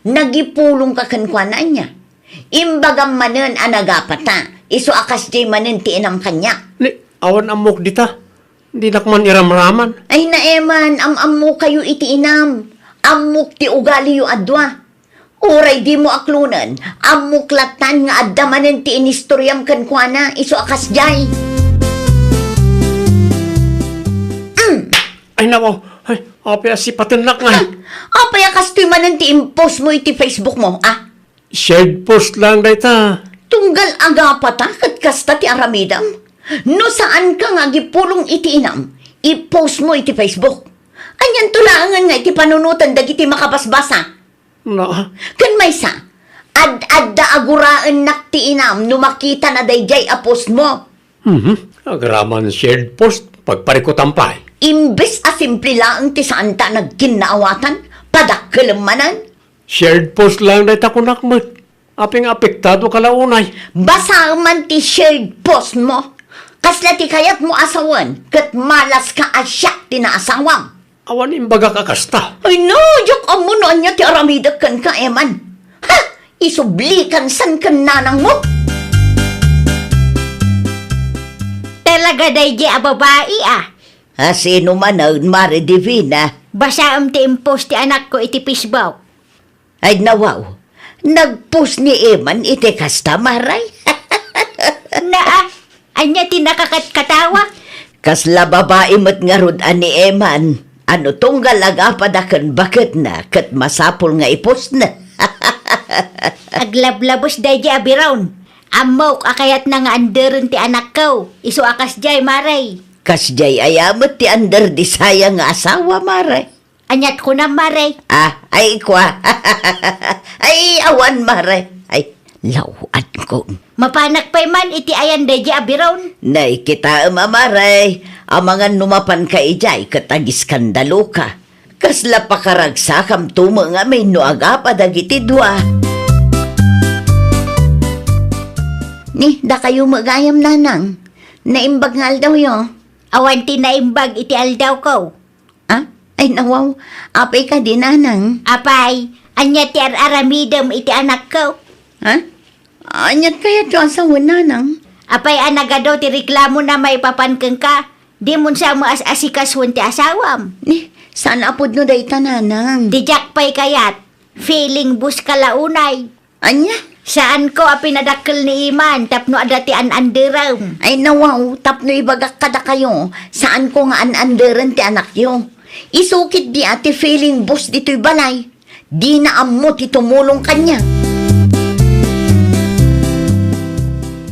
Nagipulongka kenkuana, ania? Imbagam manen a nagapata, isu a kasdiay manen ti inam kaniak. Ni, awan ammok dita. Dinak man iramraman. Ay, Eman, am-ammokayo iti inam. Ammok ti ugaliyo a dua. Uray dimo aklonen, ammok lattan nga adda manen ti inistoriam kenkuana, isu a kasdiay. Mm. Ay, nawaw. Ay, apay a sipatennak ngay? Ah, apay a kastoy manen ti impostmo iti Facebookmo, a? Shared post lang dayta. Tunggal agapata ket kasta ti aramidem. No saanka nga agipulong iti inam, ipostmo iti Facebook. Anianto laengen nga iti panunoten dagiti makabasbasa? Na? Ken maysa, ad-adda a guraennak ti inam no makitana daydiay a postmo. Mhm. Agraman shared post, pagparikutan pay. Imbes a simple laeng ti saanta a nagkinnaawatan, padakkelem manen. Shared post lang dayta kunak met. Apay nga apektado ka la unay? Basaem man ti shared postmo. Kasla ti kayatmo a sawen, ket malaska a siak ti naasawam. Awan imbagak a kasta. Ay no, diak ammo no ania ti aramidek kenka, Eman. Ha! Isublikan san ken nanangmo. Talaga daydiay a babai, a? A, sino manen, Mare Divina? Basaem ti impost ti anakko iti Facebook. Ay, nawaw. Nagpost ni Eman iti kasta, Mare? Naa, ania ti nakakatkatawa? Kasla babai met ngarud a ni Eman. Ano tunggal agapada ken baketna ket masapul nga ipostna. Aglablabos daydi a biron. Ammok a kayatna nga anderen ti anakko. Isu a kasdiay, Mare. Kasdiay aya met ti under di sayang nga asawa, Mare. Aniat kunam, Mare? Ah, ay, kua. Ay, awan, Mare. Ay, lawan ko. Mapanak pay man iti ayan daydi a biron. Nay, kitaem a, Mare. Amangan no mapanka idiay ket agiskandaloka. Kasla pakaragsakam tumo ngamin no agapa dagiti dua. Ni, dakayo met gayam, Nanang. Naimbag nga aldawyo. Awan ti naimbag iti aldawko. Ah? Ay, nawaw. Apay kadi, Nanang? Apay, ania ti ar-aramidem iti anakko? Ha? Aniat kayatyo a sawen, Nanang? Apay a nagadu ti reklamona maipapan kenka? Dimon sa maas-asikasuen ti asawam. Ni, saan a pudno dayta, Nanang? Ti diak pay kayat. Feeling boss ka la unay. Ania? Saanko a pinadakkel ni Eman tapno adda ti an-anderem. Ay, nawaw, tapno ibagak kadakayo, saanko nga an-anderen ti anakyo. Isu ketdi a ti feeling boss ditoy balay. Dina ammo ti tumulong kaniak.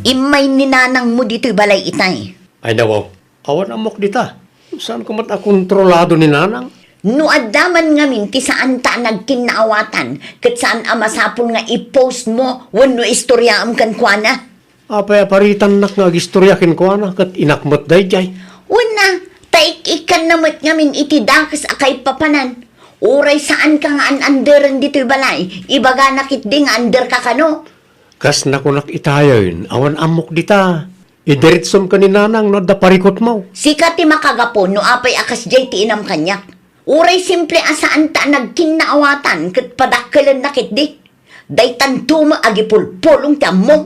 Immay ni nanangmo ditoy balay itay. Ay, nawaw. Awan ammok dita. Saanko met a kontrolado ni nanang? No adda man ngamin ti saanta a nagkinnaawatan, ket saan a masapul nga i-post mo wenno istoriaem kenkuana. Apay a paritannak nga agistoria kenkuana, ket inak met daydiay? Wen a, ta ik-ikkanna met ngamin iti dakes a kaipapanan. Uray saanka nga an-anderen ditoy balay, ibagana ketdi nga anderka kano. Kas nakunak itayen, awan ammok dita. Idiretsom ken ni nanang no adda parikutmo. Sika ti makagapu no apay a kasdiay ti inam kaniak. Uray simple a saanta a nagkinnaawatan ket padakkelenna ketdi. Daytanto met agipulpulong ti ammom.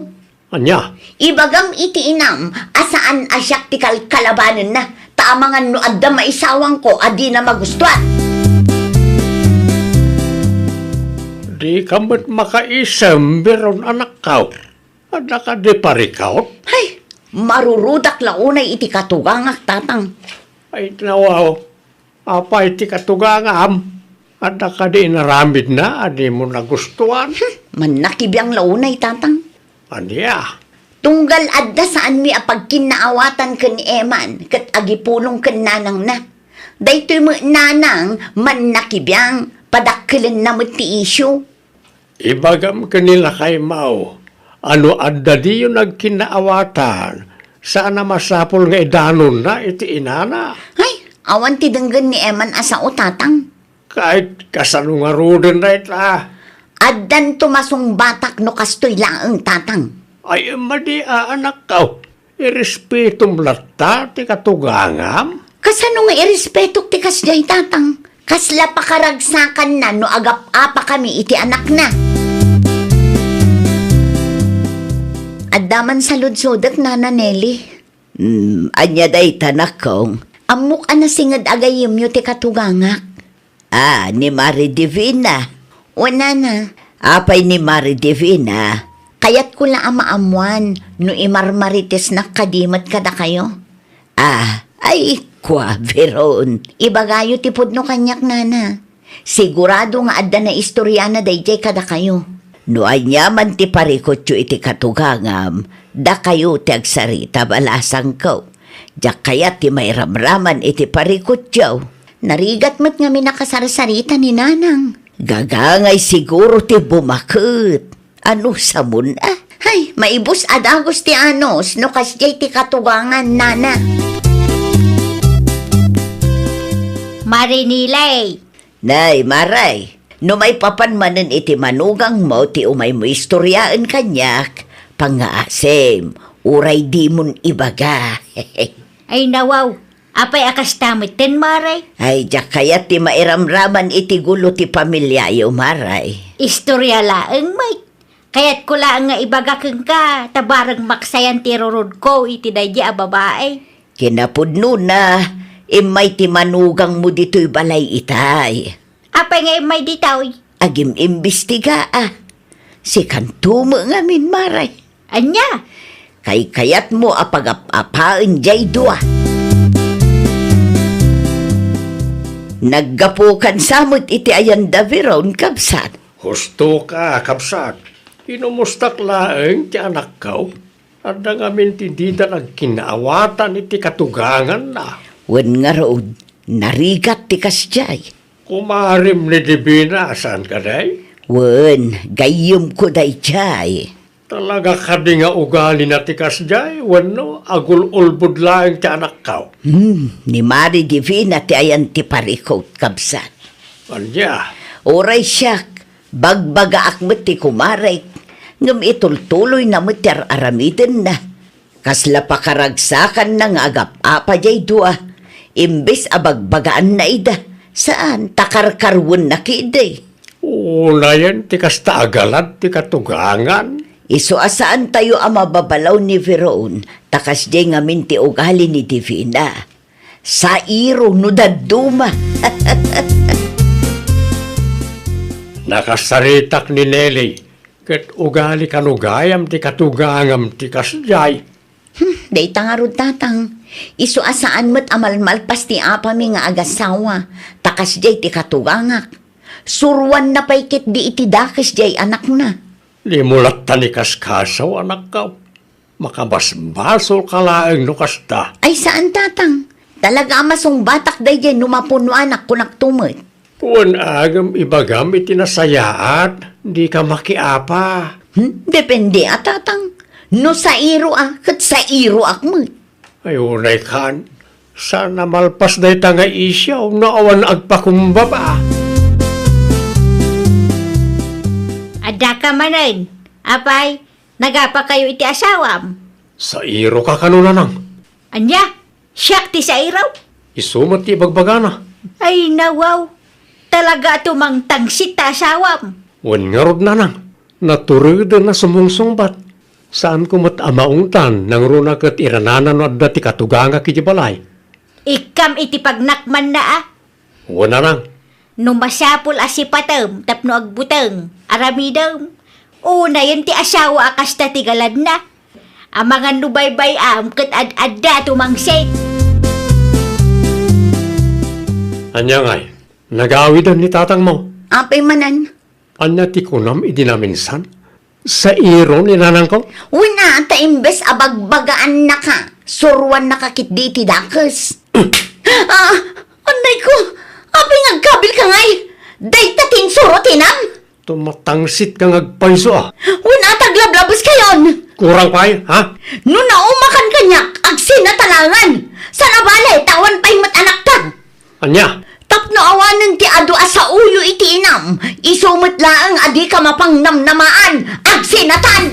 Ania? Ibagam iti inam a saan a siak ti kalkalabanenna, ta amangan no adda maisawangko a dina magustuan. Dika met makaisem, biron anakko. Adda kadi parikut? Hay, marurudak la unay iti katugangak, tatang. Ay, nawaw. Apay ti katugangam? Adda kadi inaramidna a dimo nagustuan? Hmm, mannakibiang la unay, tatang. Ania? Tunggal adda saanmi a pagkinnaawatan ken ni Eman ket agipulong ken nanangna. Daytoy met nanang mannakibiang, padakkelenna met ti isyu. Ibagam ken ni lakaymo a no adda diyo nagkinnaawatan, saan a masapul nga idanonna iti inana. Ay, awan ti denggen ni Eman a sao, tatang. Ket kasano ngaruden dayta? Addanto masungbatak no kastoy laeng, tatang. Ay, madi a, anakko. Irespetom latta ti katugangam? Kasano nga irespetok ti kasdiay, tatang? Kasla pakaragsakanna no agap-apakami iti anakna. Adda man saludsodek, Nana Nelly. Hmm, ania dayta, nakong? Ammok a nasinged a gayyemyo ti katugangak. Ah, ni Mari Divina. Wen, nana. Apay ni Mari Divina? Kayatko la a maammuan no imarmaritesnak kadi met kadakayo. Ah, ay, kua, biron. Ibagayo ti pudno kaniak, nana. Sigurado nga adda naistoriana daydiay kadakayo. No ania man ti parikutyo iti katugangam, dakayo ti agsarita, balasangko. Diak kayat ti mairamraman iti parikutyo. Narigat met ngamin a kasarsarita ni nanang. Gagangay siguro ti bumaket. Ano, samon a? Hay, maibus a dagus ti anus no kasdiay ti katugangan, nana. Marinilay. Nay, Maray, no maipapan manen iti manugangmo ti umaymo istoriaen kaniak, pangngaasim, uray dimon ibaga. Ay, nawaw, apay a kasta metten, Maray? Ay, diak kayat ti mairamraman iti gulo ti pamiliayo, Maray. Istoria laeng, Mike. Kayatko laeng nga ibaga kenka, ta bareng maksayan ti rurudko iti daydi a babae. Kinapudnona, immay ti manugangmo ditoy balay itay. Apay nga immay ditoy? Agim-imbestiga a. Sikanto met ngamin, Maray. Ania? Kaykayatmo a pagap-apaen jay dua. Naggapukan sa met iti ayanda, Veron, kabsat. Husto ka, kabsat. Inumustak laeng ti anakko. Adda ngamin ti dida nagkinaawatan iti katuganganna. Wen ngarud, narigat ti kasjay. Kumarim ni Divina, saan kadi? Wen, gayyemko dayjay. Talaga kadi nga ugalina ti kasjay, wenno agul-ulbod laeng ti anakko? Hmm, ni Mari Divina ti ayan ti parikut, kabsat. Ania? Uray siak, bagbagaak met ti kumarek, ngem itultuloyna met ti ar-aramidenna. Kasla pakaragsakanna nga agap-apa jay dua, imbes a bagbagaanna ida, saan ta karkaruenna ketdi. Unayen ti kasta a galad ti katugangan. Isu a saantayo a mababalaw ni Veron, ta kasdiay ngamin ti ugali ni Divina. Sairo no dadduma. Nakasaritak ni Nelly, ket ugali kano gayam ti katugangam ti kasdiay. Hmm, dayta ngarud, Tatang. Isu a saan met a malmalpas ti apami nga agasawa, ta kasdiay ti katugangak. Suruanna pay ketdi iti dakes jay anakna. Dimo latta ni kaskasaw, anakko. Makabasbasolka laeng no kasta. Ay, saan, Tatang. Talaga a masungbatak dayjay no mapunuanak, kunakto met. Wen, agem ibagam iti nasayaat, dika makiapa. Hmm? Depende a, Tatang. No sairo a, ket sairoak met. Ay, unay kan. Saan a malpas dayta nga isyu no awan agpakumbaba. Adda ka manen. Apay, nagapakayo iti asawam? Sairo ka kano, nanang? Ania? Siak ti sairo? Isu met ti ibagbagana. Ay, nawaw. Talaga a tumangtangsit ta asawam. Wen ngarud, nanang, natureden a sumungsungbat. Saanko met a maungtan nangruna ket iranana no adda ti katugangak iti balay. Ikkam iti pagnakmanna a. Wen, nanang. No masapul a sipatem tapno agbuteng, aramidem. Unayen ti asawa a kasta ti galadna. Amangan no baybay-am ket ad-adda tumangsit. Ania ngay? Nagawiden ni tatangmo? Apay manen? Ania ti kunam idi naminsan? Sairo ni nanangko? Wen a, ta imbes a bagbagaannaka, suruannaka ketdi iti dakes. Ah, anay ko, apay nga agkabilka ngay? Dayta ti insuro ti inam? Tumatangsit ka nga agpayso a. Wen a, ta aglablabeskayon. Kurang pay, ha? No naumakan kaniak, agsinatalangan. Saan a bale, ta awan pay met anakta. Ania? Tapno awanen ti adu a saoyo iti inam, isu met laeng a dika mapangnamnamaan, agsinatan!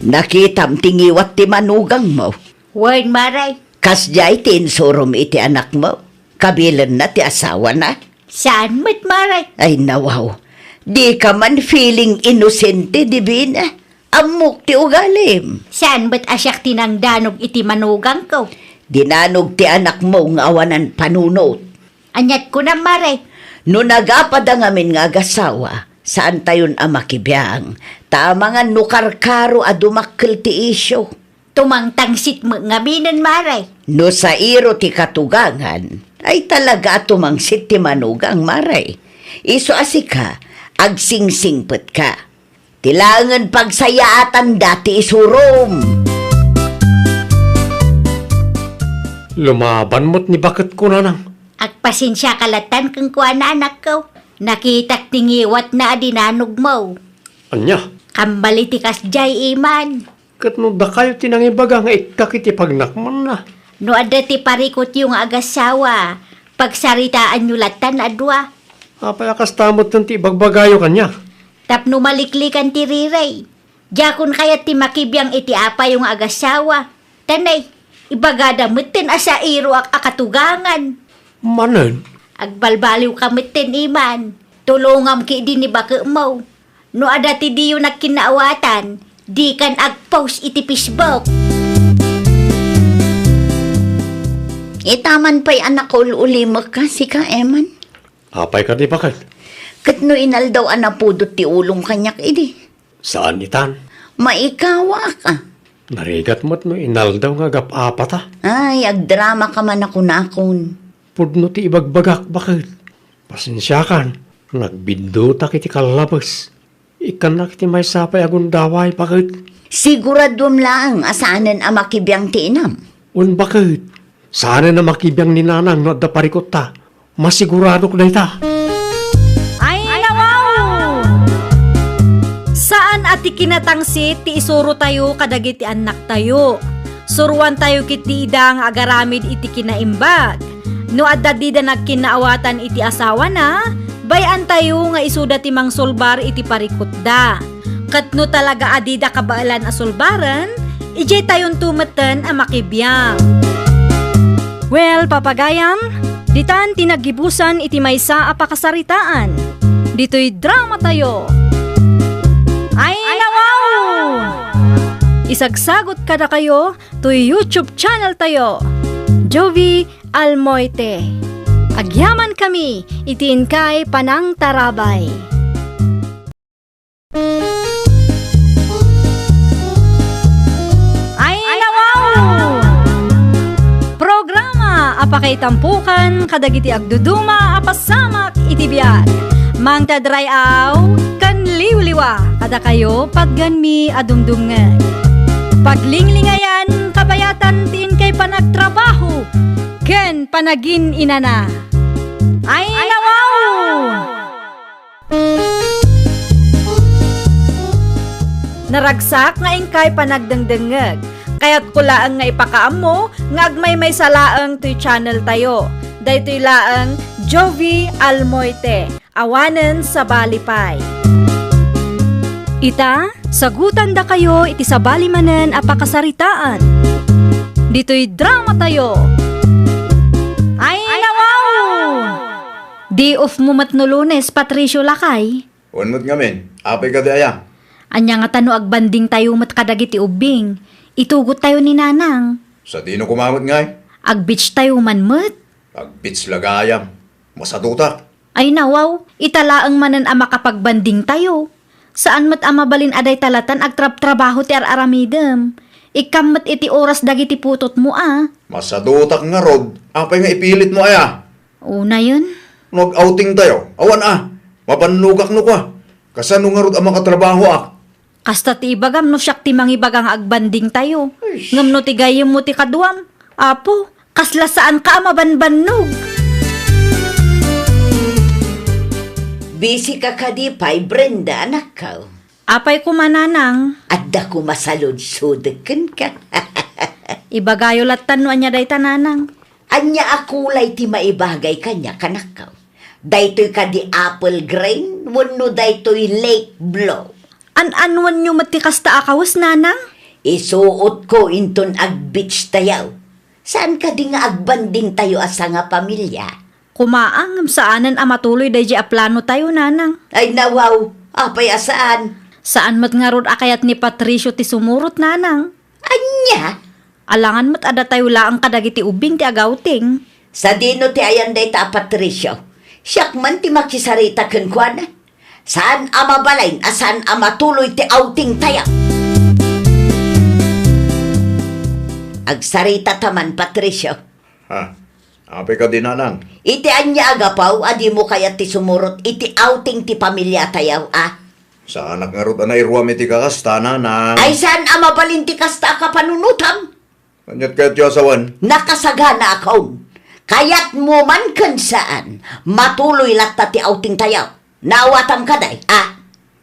Nakitam ti ngiwat ti manugangmo? Wen, Mare. Kasdiay ti insurom iti anakmo? Kabilenna ti asawana? Saan met, Mare. Ay, nawaw. Dika man feeling inosente, Divina. Ammok ti ugalim. Saan met a siak ti nangdanog iti manugangko? Dinanog ti anakmo nga awanan panunot. Aniat kunam, Mare? No nagapda ngamin nga agasawa, saantayon a makibiang. Ta amangan no karkaro a dumakkel ti isyu. Tumangtangsit met ngaminen, Mare. No sairo ti katugangan, ay talaga a tumangsit ti manugang, Mare. Isu a sika, agsingsingpetka. Ti laengen pagsayaatanda ti isurom. Lumaban met ni baketko, nanang. Agpasensiaka lattan kenkuana, anakko. Nakitak ti ngiwatna a dinanogmo. Ania? Kammali ti kasdiay, Iman. Ket no dakayo ti nangibaga nga ikkak iti pagnakmanna. No adda ti parikutyo nga agasawa, pagsaritaanyo lattan a dua. Apay a kasta metten ti ibagbagayo kaniak? Tapno maliklikan ti rirey. Diakon kayat ti makibiang iti apayo nga agasawa. Tanay, ibagada metten a sairoak a katugangan. Manen? Agbalbaliwka metten, Iman. Tulongam ketdi ni baketmo. No adda ti diyo nagkinnaawatan, dikan agpost iti Facebook. Itaman pay a nakaul-ulimekka, sika, Eman. Apay kadi, baket? Ket no inaldaw a napudot ti ulom kaniak idi. Saan itan? Maikawak, a. Narigat met no inaldaw nga agap-apata. Ay, agdrama ka man a kunakon. Pudno ti ibagbagak, baket. Pasensiakan, nagbiddutak iti kallabes. Ikkannak iti maysa pay a gundaway, baket. Siguraduem laeng a saanen a makibiang ti inam. Wen, baket. Saanen a makibiang ni Nanang no adda parikutta. Masiguradok dayta. Ay, nawaw! Saan a ti kinatangsit ti isurotayo kadagiti annaktayo. Suroantayo ketdi ida nga agaramid iti kinaimbag. No adda dida nagkinnaawatan iti asawana, bay-antayo nga isuda ti mangsulbar iti parikutda. Ket no talaga a dida kabaelan a sulbaren, idiay tayonto metten a makibiang. Well, papagayam, ditan ti naggibusan iti maysa a pakasaritaan. Ditoy dramatayo. Ay, nawaw! Isagsagot kadakayo toy YouTube channel tayo, Jovie Almoite. Agyamankami iti inkay panangtarabay. Ay, nawaw! Programa a pakaitampokan kadagiti agduduma a pasamak iti biag. Mangted ray-aw ken liwliwa kadakayo, patgenmi a dumdumngeg. Paglinglingayan, kabayatan ti inkay panagtrabaho ken panagin-inana. Ay, nawaw! Naragsak nga inkay panagdengdengngeg. Kayatko laeng nga ipakaammo nga agmaymaysa laeng toy channel tayo. Daytoy laeng Jovie Almoite, awanen sabali pay. Ita, sagutandakayo iti sabali manen a pakasaritaan. Ditoy dramatayo. Ay, nawaw! Day off mo met no Lunes, Patricio, lakay? Wen met ngamin, apay kadi aya? Ania ngata no agbanding tayo met kadagiti ubbing? Itugot tayo ni Nanang. Sadino koma met ngay? Ag-beach tayo man met. Ag-beach la gayam. Masadutak. Ay nawaw, ita laeng manen a makapagbanding tayo. Saan met a mabalin a dayta latan agtrabtrabaho ti ar-aramidem. Ikkam met iti oras dagiti putotmo a. Masadutak ngarud, apay nga ipilitmo aya? Unayen. No ag-outing tayo, awan a. Mabannogak no kua. Kasano ngarud a makatrabahoak? Kasta ti ibagam no siak ti mangibaga nga agbanding tayo. Ay. Ngem no ti gayyemmo ti kaduam, Apo, kasla saanka a mabanbannog. Busy ka kadi pay, Brenda, anakko? Apay koma, Nanang? Adda koma saludsodek kenka. Ibagayo lattan no ania dayta, Nanang. Ania a kulay ti maibagay kaniak, anakko? Daytoy kadi apple green wenno daytoy lake blue? An-anuenyo met ti kasta a kawes, Nanang? Isuotko inton ag-beach tayo. Saan kadi nga agbanding tayo a sangapamilia? Koma a, ngem saanen a matuloy daydiay a plano tayo, Nanang. Ay, nawaw, apay a saan? Saan met ngarud a kayat ni Patricio ti sumurot, Nanang. Ania? Alangan met a datayo laeng kadagiti ubbing ti ag-outing. Sadino ti ayan dayta a Patricio? Siak man ti makisarita kenkuana. Saan a mabalin a saan a matuloy ti outing tayo. Agsarita ta man, Patricio. Ha? Apay kadi, Nanang? Iti ania a gapu a dimo kayat ti sumurot iti outing ti pamilia tayo, a? Saanak ngarud a nairuam iti kakasta, Nanang. Ay, saan a mabalin ti kasta a kapanunotam? Aniat kayatyo a sawen? Nakasaganaakon. Kayatmo man ken saan, matuloy latta ti outing tayo. Naawatam kadi, a?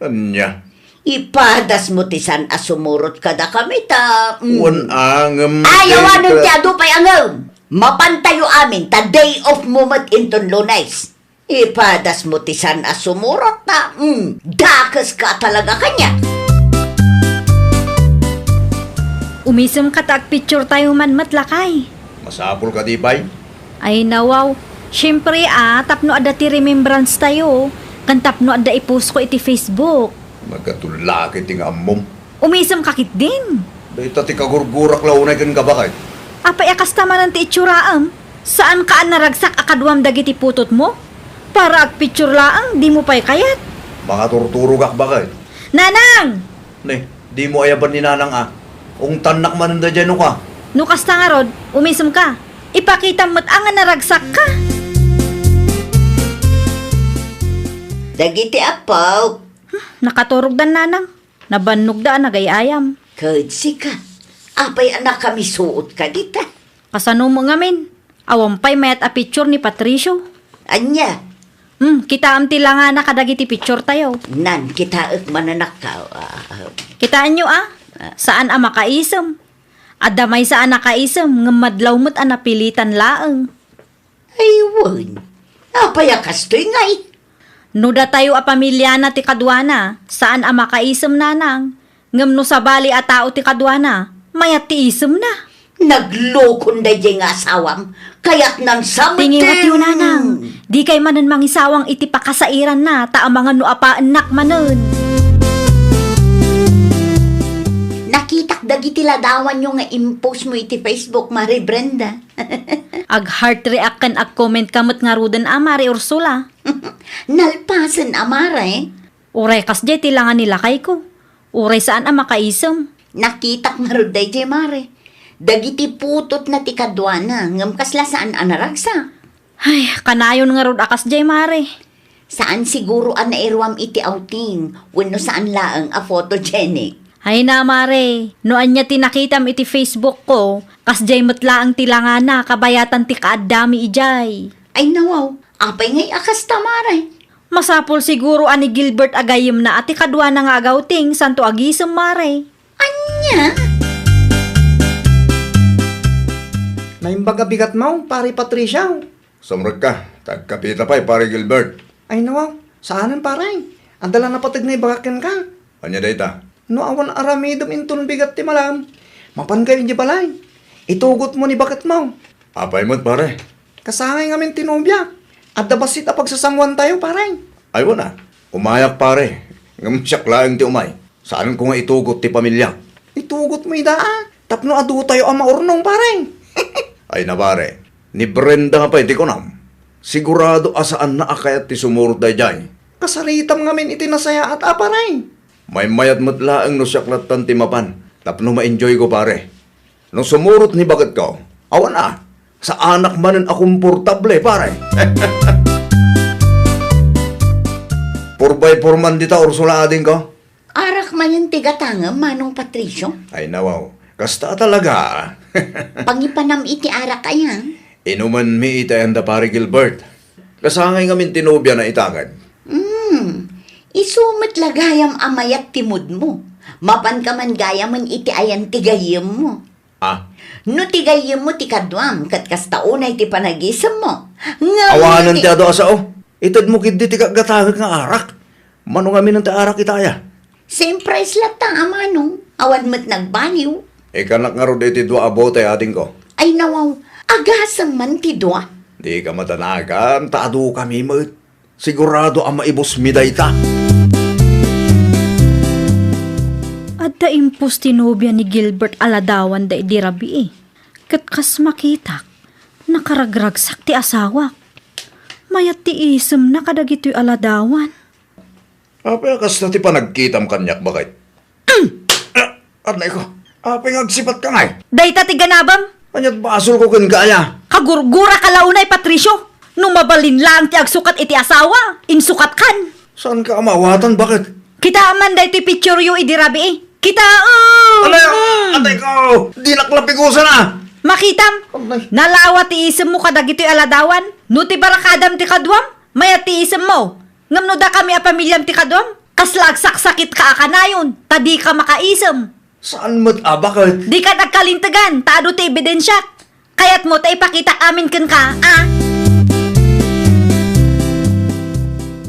Ania? Ipadasmo ti saan a sumurot kadakami ta, mm. Wen a, ngem. Ay, awanen ti adu pay a ngem. Mapantayo amin ta day off mo met inton Lunes. Ipadasmo ti saan a sumurot ta, mm, dakeska talaga kaniak. Umisemka ta agpicture tayo man met, lakay. Masapul kadi pay? Ay, nawaw. Siempre, a, tapno adda ti remembrance tayo. Ken tapno adda i-post ko iti Facebook. Nagatullaki ti nga ammom. Umisemka ketdin. Dayta ti kagurgurak la unay kenka, baket. Apay a kasta manen ti itsuraem? Saanka a naragsak a kaduam dagiti putotmo? Para agpicture laeng, dimo pay kayat. Mangaturturogak, baket. Nanang! Ne? Dimo ayaban ni Nanang a. Ungtannak manen daydiay no ka. No kasta ngarud, umisemka. Ipakitam met a nga naragsakka. Dagiti appo. Hmm, nakaturogdan, Nanang. Nabannogda a nagay-ayam. Ket sika, apay a nakamisuotka dita? Kasano met ngamin? Awan pay mayat a picture ni Patricio. Ania? Hmm, kitaem ti langana kadagiti picture tayo. Nan, kitaek manenakkaw. Ah, kitaenyo a? Ah. Saan a makaisem. Adda maysa a nakaisem, ngem madlaw met a napilitan laeng. Ay, wen. Apay a kastoy ngay? No datayo a pamiliana ti kaduana, saan a makaisem, Nanang. Ngem no sabali a tao ti kaduana, mayat ti isemna. Naglokon daydiay nga asawam, kayatnan sa metten. Tingiwatyo, Nanang. Dikay manen mangisawang iti pakasairanna, ta amangan no apaennak manen. Nakitak dagiti ladawanyo nga impostmo iti Facebook, Mare Brenda. Ag-heart react ken ag-comment ka met ngaruden a, Mare Ursula. Nalpasen a, Mare. Uray kasdiay ti langa ni lakayko. Uray saan a makaisem. Nakitak ngarud daydiay, Mare. Dagiti putotna ti kaduana, ngem kasla saan a naragsak. Ay, kanayon ngarud a kasdiay, Mare. Saan siguro a nairuam iti outing, wenno saan laeng a photogenic. Ay na, Mare, no ania ti nakitam iti Facebook ko, kasdiay met laeng ti langana kabayatan ti kaaddami idiay. Ay nawaw, apay ngay a kasta, Mare? Masapul siguro a ni Gilbert a gayyemna a ti kaduana nga agawting santo agisem, Mare. Ania? Naimbag a bigatmo, Pare Patricio. Sumrekka, ta agkapita pay, Pare Gilbert. Ay, nawaw, saanen, pare. Adda la napateg nga ibagak kenka. Ania dayta? No awan aramidem inton bigat ti malam, mapankayo idiay balay. Itugotmo ni baketmo. Apay met, pare? Kasangay ngamin ti nobia. Adda bassit a pagsasangoantayo, pare. Ay, wen a. Umayak, pare. Ngem siak laeng ti umay. Saanko nga itugot ti pamiliak. Itugotmo ida, a. Tapno aduayo a maurnong, pare. Ay na, pare. Ni Brenda nga pay ti kunam. Sigurado a saanna a kayat ti sumurot daydiay. Kasaritam ngamin iti nasayaat a, pare. Maymayat met laeng no siak lattan ti mapan tapno ma-enjoyko, pare. No sumurot ni baketko, awan a, saanak manen a komportable, pare. Four by four man dita, Ursula, adingko. Arak manen ti gatangem, Manong Patricio? Ay, nawaw. Kasta talaga. Pangipanam iti arak aya? Inumanmi iti ayan da Pare Gilbert. Kasangay ngamin ti nobiana ita ket. Hmm. Isu met la gayam a mayat ti moodmo. Mapanka man gayamen iti ayan ti gayyemmo. Ah. No ti gayyemmo ti kaduam, ket kasta unay ti panagisemmo. Ngem awanen ti adu a sao. Itedmo ketdi ti gatgatangek nga arak. Mano ngamin ti arak ita aya? Same price latta a manong, awan met nagbaliw. Ikkanak ngarud iti dua a bote, adingko. Ay, nawaw, agasem man ti dua. Dika madanagan, ta adukami met. Sigurado a maibusmi dayta. Adda impos ti nobia ni Gilbert a ladawan daydi rabii. Ket kas makitak, nakaragragsak ti asawak. Mayat ti isemna kadagitoy a ladawan. Apay a kasta ti panagkitam kaniak, baket? Ah, anay ko. Apay nga agsipatka ngay? Dayta ti ganabem. Ania't basolko kenka aya? Kagurguraka la unay, Patricio. No mabalin laeng ti agsukat iti asawa, insukatkan. Saanka a maawatan, baket? Kitaem man daytoy pictureyo idi rabii. Kitaem! Anay, mm, atay ko! Dinak la pigusana! Makitam, anay, nalawa ti isemmo kadagitoy a ladawan. No ti barakadam ti kaduam, mayat ti isemmo. Ngem no dakami a pamiliam ti kaduam, kasla agsaksakitka a kanayon, ta dika makaisem. Saan met a, baket? Dikan agkalintegan, ta adu ti ebidensiak. Kayatmo ta ipakitak amin kenka, a?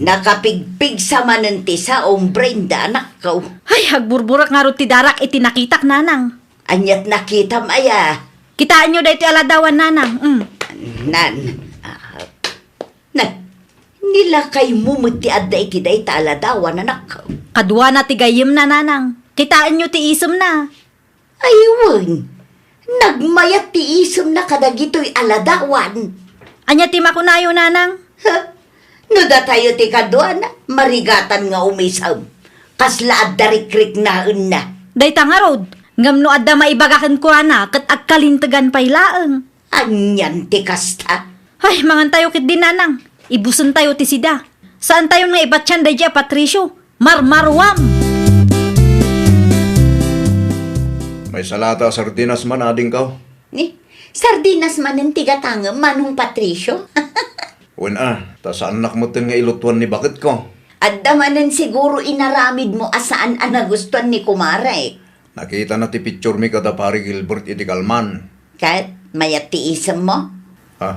Nakapigpigsa manen ti saom, Brenda, anakko. Ay, agburburak ngarud ti darak iti nakitak, Nanang. Ania't nakitam aya? Kitaenyo daytoy a ladawan, Nanang. Mm. Nan, ah, Na, nilakaymo met ti adda iti dayta a ladawan, anak. Kaduana ti gayyemna, Nanang. Kitaenyo ti isemna. Ay, wen. Nagmayat ti isemna kadagitoy a ladawan. Ania ti makunayo, Nanang? Ha? No datayo ti kaduana, marigatan nga umisem. Kasla adda rikriknaenna. Dayta ngarud, ngem no adda maibagaken kuana ket agkalintegan pay laeng. Anian ti kasta? Ay, mangantayo ketdi, nanang. Ibusentayo ti sida. Saantayon nga ibatian daydi a Patricio. Marmaruam! Maysa la ta sardinas man, adingko. Ni, sardinas manen ti gatangem, Manong Patricio? Wen a, ta saannak metten nga ilutuan ni baketko. Adda manen siguro inaramidmo a saan a nagustuan ni kumarek. Nakitana ti picturemi kada Pari Gilbert iti kalman. Ket mayat ti isemmo? Ha?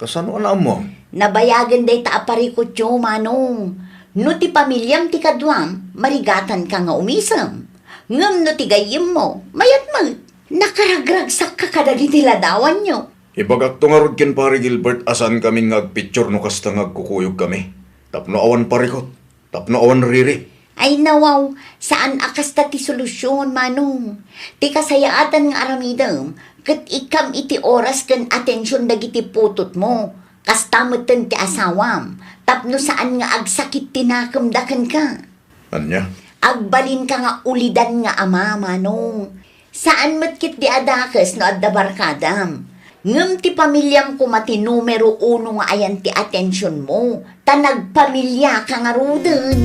Kasano a naammo? Nabayagen dayta a parikutyo, Manong. No ti pamiliam ti kaduam, marigatanka nga umisem. Ngem no ti gayyemmo, mayat met. Nakaragragsakka kadagiti ladawanyo. Ibagakto ngarud ken Pari Gilbert a saankamin nga agpicture no kasta nga agkukuyogkami. Tapno awan parikut. Tapno awan riri. Ay nawaw, saan a kasta ti solusion, Manong. Ti kasayaatan nga aramidem, ket ikkam iti oras ken atension dagiti putotmo. Kasta metten ti asawam, tapno saan nga agsakit ti nakemda kenka. Ania? Agbalinka nga ulidan nga ama, Manong. Saan met ketdi a dakes no adda barkadam. Ngem ti pamiliam koma ti numero uno nga ayan ti atensionmo, ta nagpamiliaka ngaruden.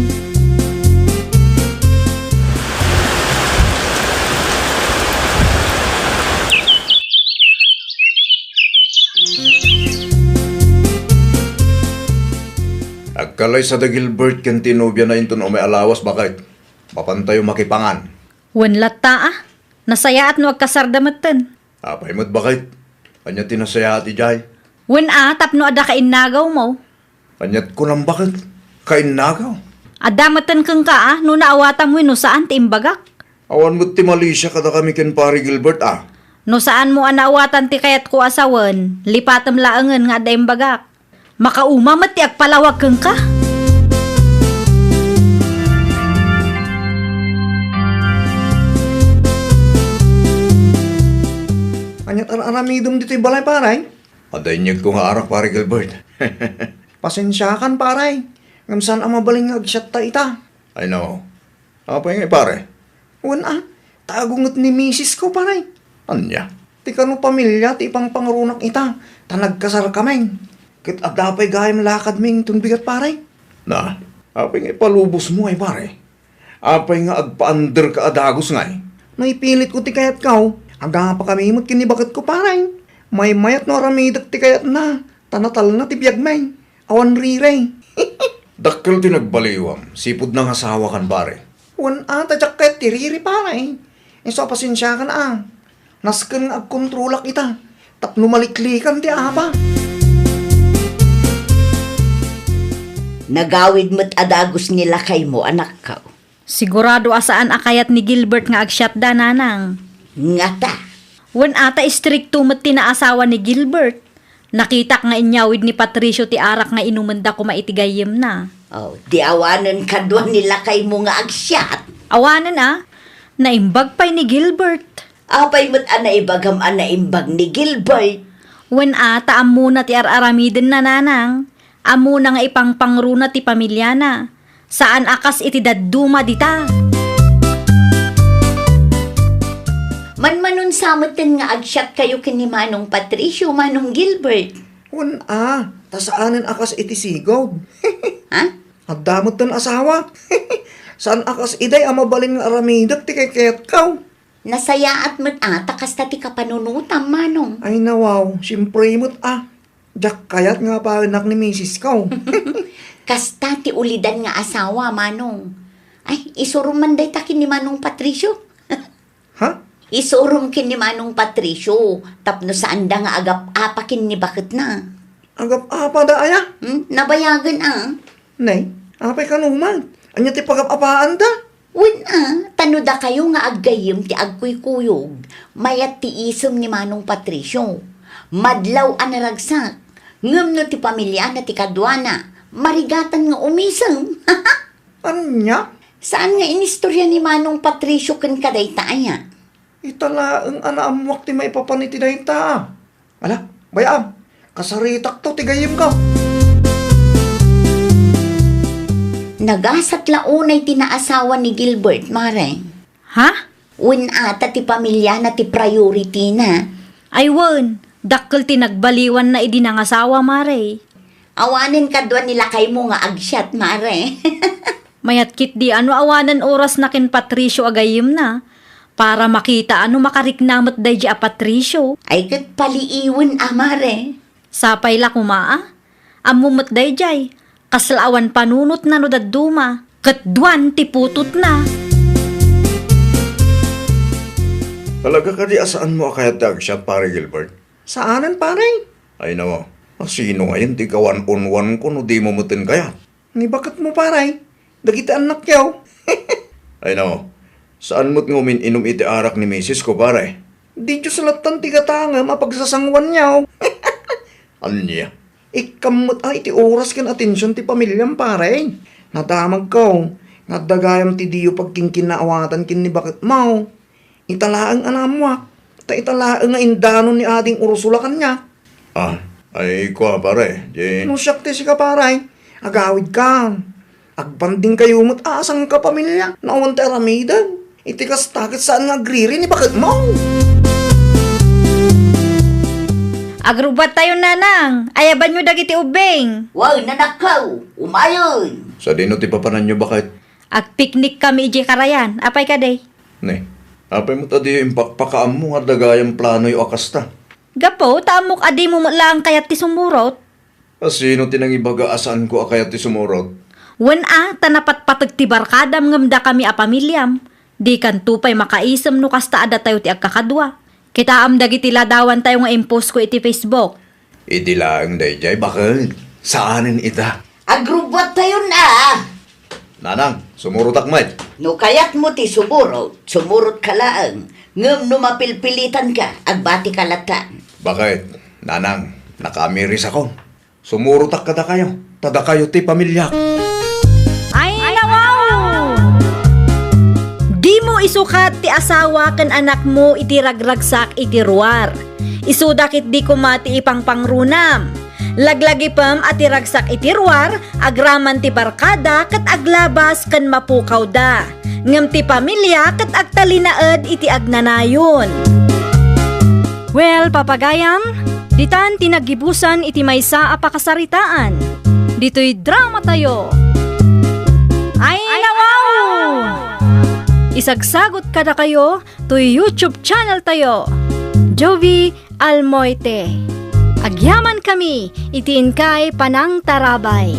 Agkalaysa da Gilbert ken ti nobiana inton umay a lawas, baket. Mapantayo makipangan. Wen latta a, nasayaat no agkasarda metten. Apay met, baket? Ania ti nasayaat idiay? Wen a, tapno adda kainnagawmo. Aniat kunam, baket? Kainnagaw? Adda metten kenka a, no naawatam wenno saan ti imbagak. Awan met ti malisia kadakami ken Pari Gilbert a. No saanmo a naawatan ti kayatko a sawen, lipatem laengen nga adda imbagak. Makauma met ti agpalawag kenka. Aniat ar-aramidem ditoy balay, pare? Adda inyegko nga arak, Pare Gilbert. Pasensiakan, pare. Ngem saan a mabalin nga agsiatta ita. Ay, no. Apay ngay, pare? Wen a, ta agunget ni misisko, pare. Ania? Ti kano pamilia ti ipangpangrunak ita, ta nagkasarkami. Ket adda pay gayam lakadmi inton bigat, pare. Na, apay nga ipalubosmo ay, pare? Apay nga agpaanderka a dagus ngay? No ipilitko ti kayatko, agapakami met ken ni baketko, pare. Maymayat no aramidek ti kayatna, ta natalna ti biagmi. Awan riri. Dakkel ti nagbaliwam, sipud nangasawakan, pare. Wen a, ta diak kayat ti riri, pare. Isu a pasensiakan a. Nasken nga agkontrolak ita. Tapno maliklikan ti apa. Nagawid met a dagus ni lakaymo, anakko. Sigurado a saan a kayat ni Gilbert nga agsiatda, nanang. Ngata? Wen a, ta istrikto met ti naasawa ni Gilbert. Nakitak nga inyawid ni Patricio ti arak nga inumenda koma iti gayyemna. Oh, di awanen kadua ni lakaymo nga agsiat? Awanen a, naimbag pay ni Gilbert. Apay met a naibagam a naimbag ni Gilbert? Wen a, ta ammona ti ar-aramidenna, nanang. Ammona nga ipangpangruna ti pamiliana. Saan a kas iti dadduma dita. Manmanon sa metten nga agsiatkayo ken ni Manong Patricio, Manong Gilbert. Wen a, ta saanen a kas iti sigud. Ha? Adda metten asawa. Saan a kas iday a mabalin nga aramidek ti kayatko. Nasayaat met a ta kasta ti kapanunotam, Manong. Ay, nawaw, siempre met a. Diak kayat nga apayenak ni misisko. Kasta ti ulidan nga asawa, Manong. Ay, isurom man dayta ken ni Manong Patricio. Ha? Isurom ken ni Manong Patricio, tapno saanda nga agap-apa ken ni baketna. Agap-apa da aya? Hmm? Nabayagen a. Nay, apay kano man? Ania ti pagap-apaanda? Wen a, ta no dakayo nga aggayyem ti agkuykuyog, mayat ti isem ni Manong Patricio. Madlaw a naragsak, ngem no ti pamiliana ti kaduana, marigatan nga umisem. Ania? Saan nga inistorya ni Manong Patricio kenka dayta aya? Ita laeng a naammoak ti maipapan iti dayta. Ala, bay-am, kasaritakto ti gayyemko. Nagasat la unay ti naasawa ni Gilbert, Mare. Ha? Wen ata ti pamiliana ti priority na. Ay wen, dakkel ti nagbaliwanna idi nangasawa, Mare. Awanen kadua ni lakaymo nga agsiat, Mare. Mayat ketdi a no awanen orasna ken Patricio a gayyemna, para makita a no makarikna met daydiay a Patricio. Ay ket paliiwen a, Mare. Sapay la koma a. Ammom met daydiay, kasla awan panunotna no dadduma, ket duan ti putotna. Talaga kadi a saanmo a kayat ti agsiat, Pare Gilbert? Saanen, pare. Ay, nawa, a sino ngayen ti kawan-unwanko no dimo metten kayat? Ni baketmo, pare? Dagiti annakyo. Ay, nawa, saan met nga umin-inum iti arak ni misisko, pare? Di Dios lattan ti gatangem a pagsasanguanyo. Ania? Ikkam met a iti oras ken atension ti pamiliam, pare. Nadamagko nga adda gayam ti diyo pagkinkinnaawatan ken ni baketmo. Ita laeng a naammoak, ta ita laeng nga indanon ni Ading Ursula kaniak. Ah, ay, kua, pare, di. No siak ti sika, pare, agawidka. Agbandingkayo met a sangkapamilia no awan ti aramiden. Iti kasta ket saan nga agriri ni baketmo. Agrubbuattayon, nanang. Ayabanyo dagiti ubbing. Wen, anakko, umayen. Sadino ti papananyo, baket? Agpiknikkami idiay karayan. Apay kadi? Ne, apay met a diyo impakpakaammo nga adda gayam planoyo a kasta? Gapu ta ammok a dimo met laeng kayat ti sumurot. A sino ti nangibaga a saanko a kayat ti sumurot? Wen a, ta napatpateg ti barkadam ngem dakami a pamiliam. Dikanto pay makaisem no kasta a datayo ti agkakadua. Kitaem dagiti ladawantayo nga impostko iti Facebook. Idi laeng daydiay, baket. Saanen ita. Agrubbuattayon a. Nanang, sumurotak met. No kayatmo ti sumurot, sumurotka laeng. Ngem no mapilpilitanka, agbatika lattan. Baket, nanang, nakaamirisakon. Sumurotak kadakayo, ta dakayo ti pamiliak. Ay, nawaw! Dimo isukat ti asawa ken anakmo iti ragragsak iti ruar. Isuda ketdi koma ti ipangpangrunam. Laglagipem a ti ragsak iti ruar, agraman ti barkada ket aglabas ken mapukawda. Ngem ti pamilia ket agtalinaed iti agnanayon. Well, papagayam, ditan ti naggibusan iti maysa a pakasaritaan. Ditoy dramatayo. Ay, nawaw! Isagsagot kadakayo toy YouTube channel tayo, Jovie Almoite. Agyamankami iti inkay panangtarabay.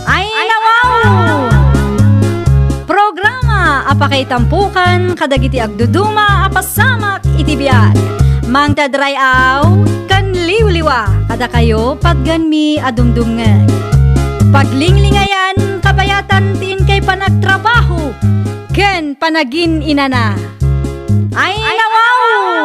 Ay, nawaw! Programa a pakaitampukan kadagiti agduduma a pasamak iti biag. Mangted ray-aw ken liwliwa kadakayo patgenmi a dumdumngeg. Paglinglingayan, kabayatan ti inkay panagtrabaho ken panagin-inana. Ay, nawaw!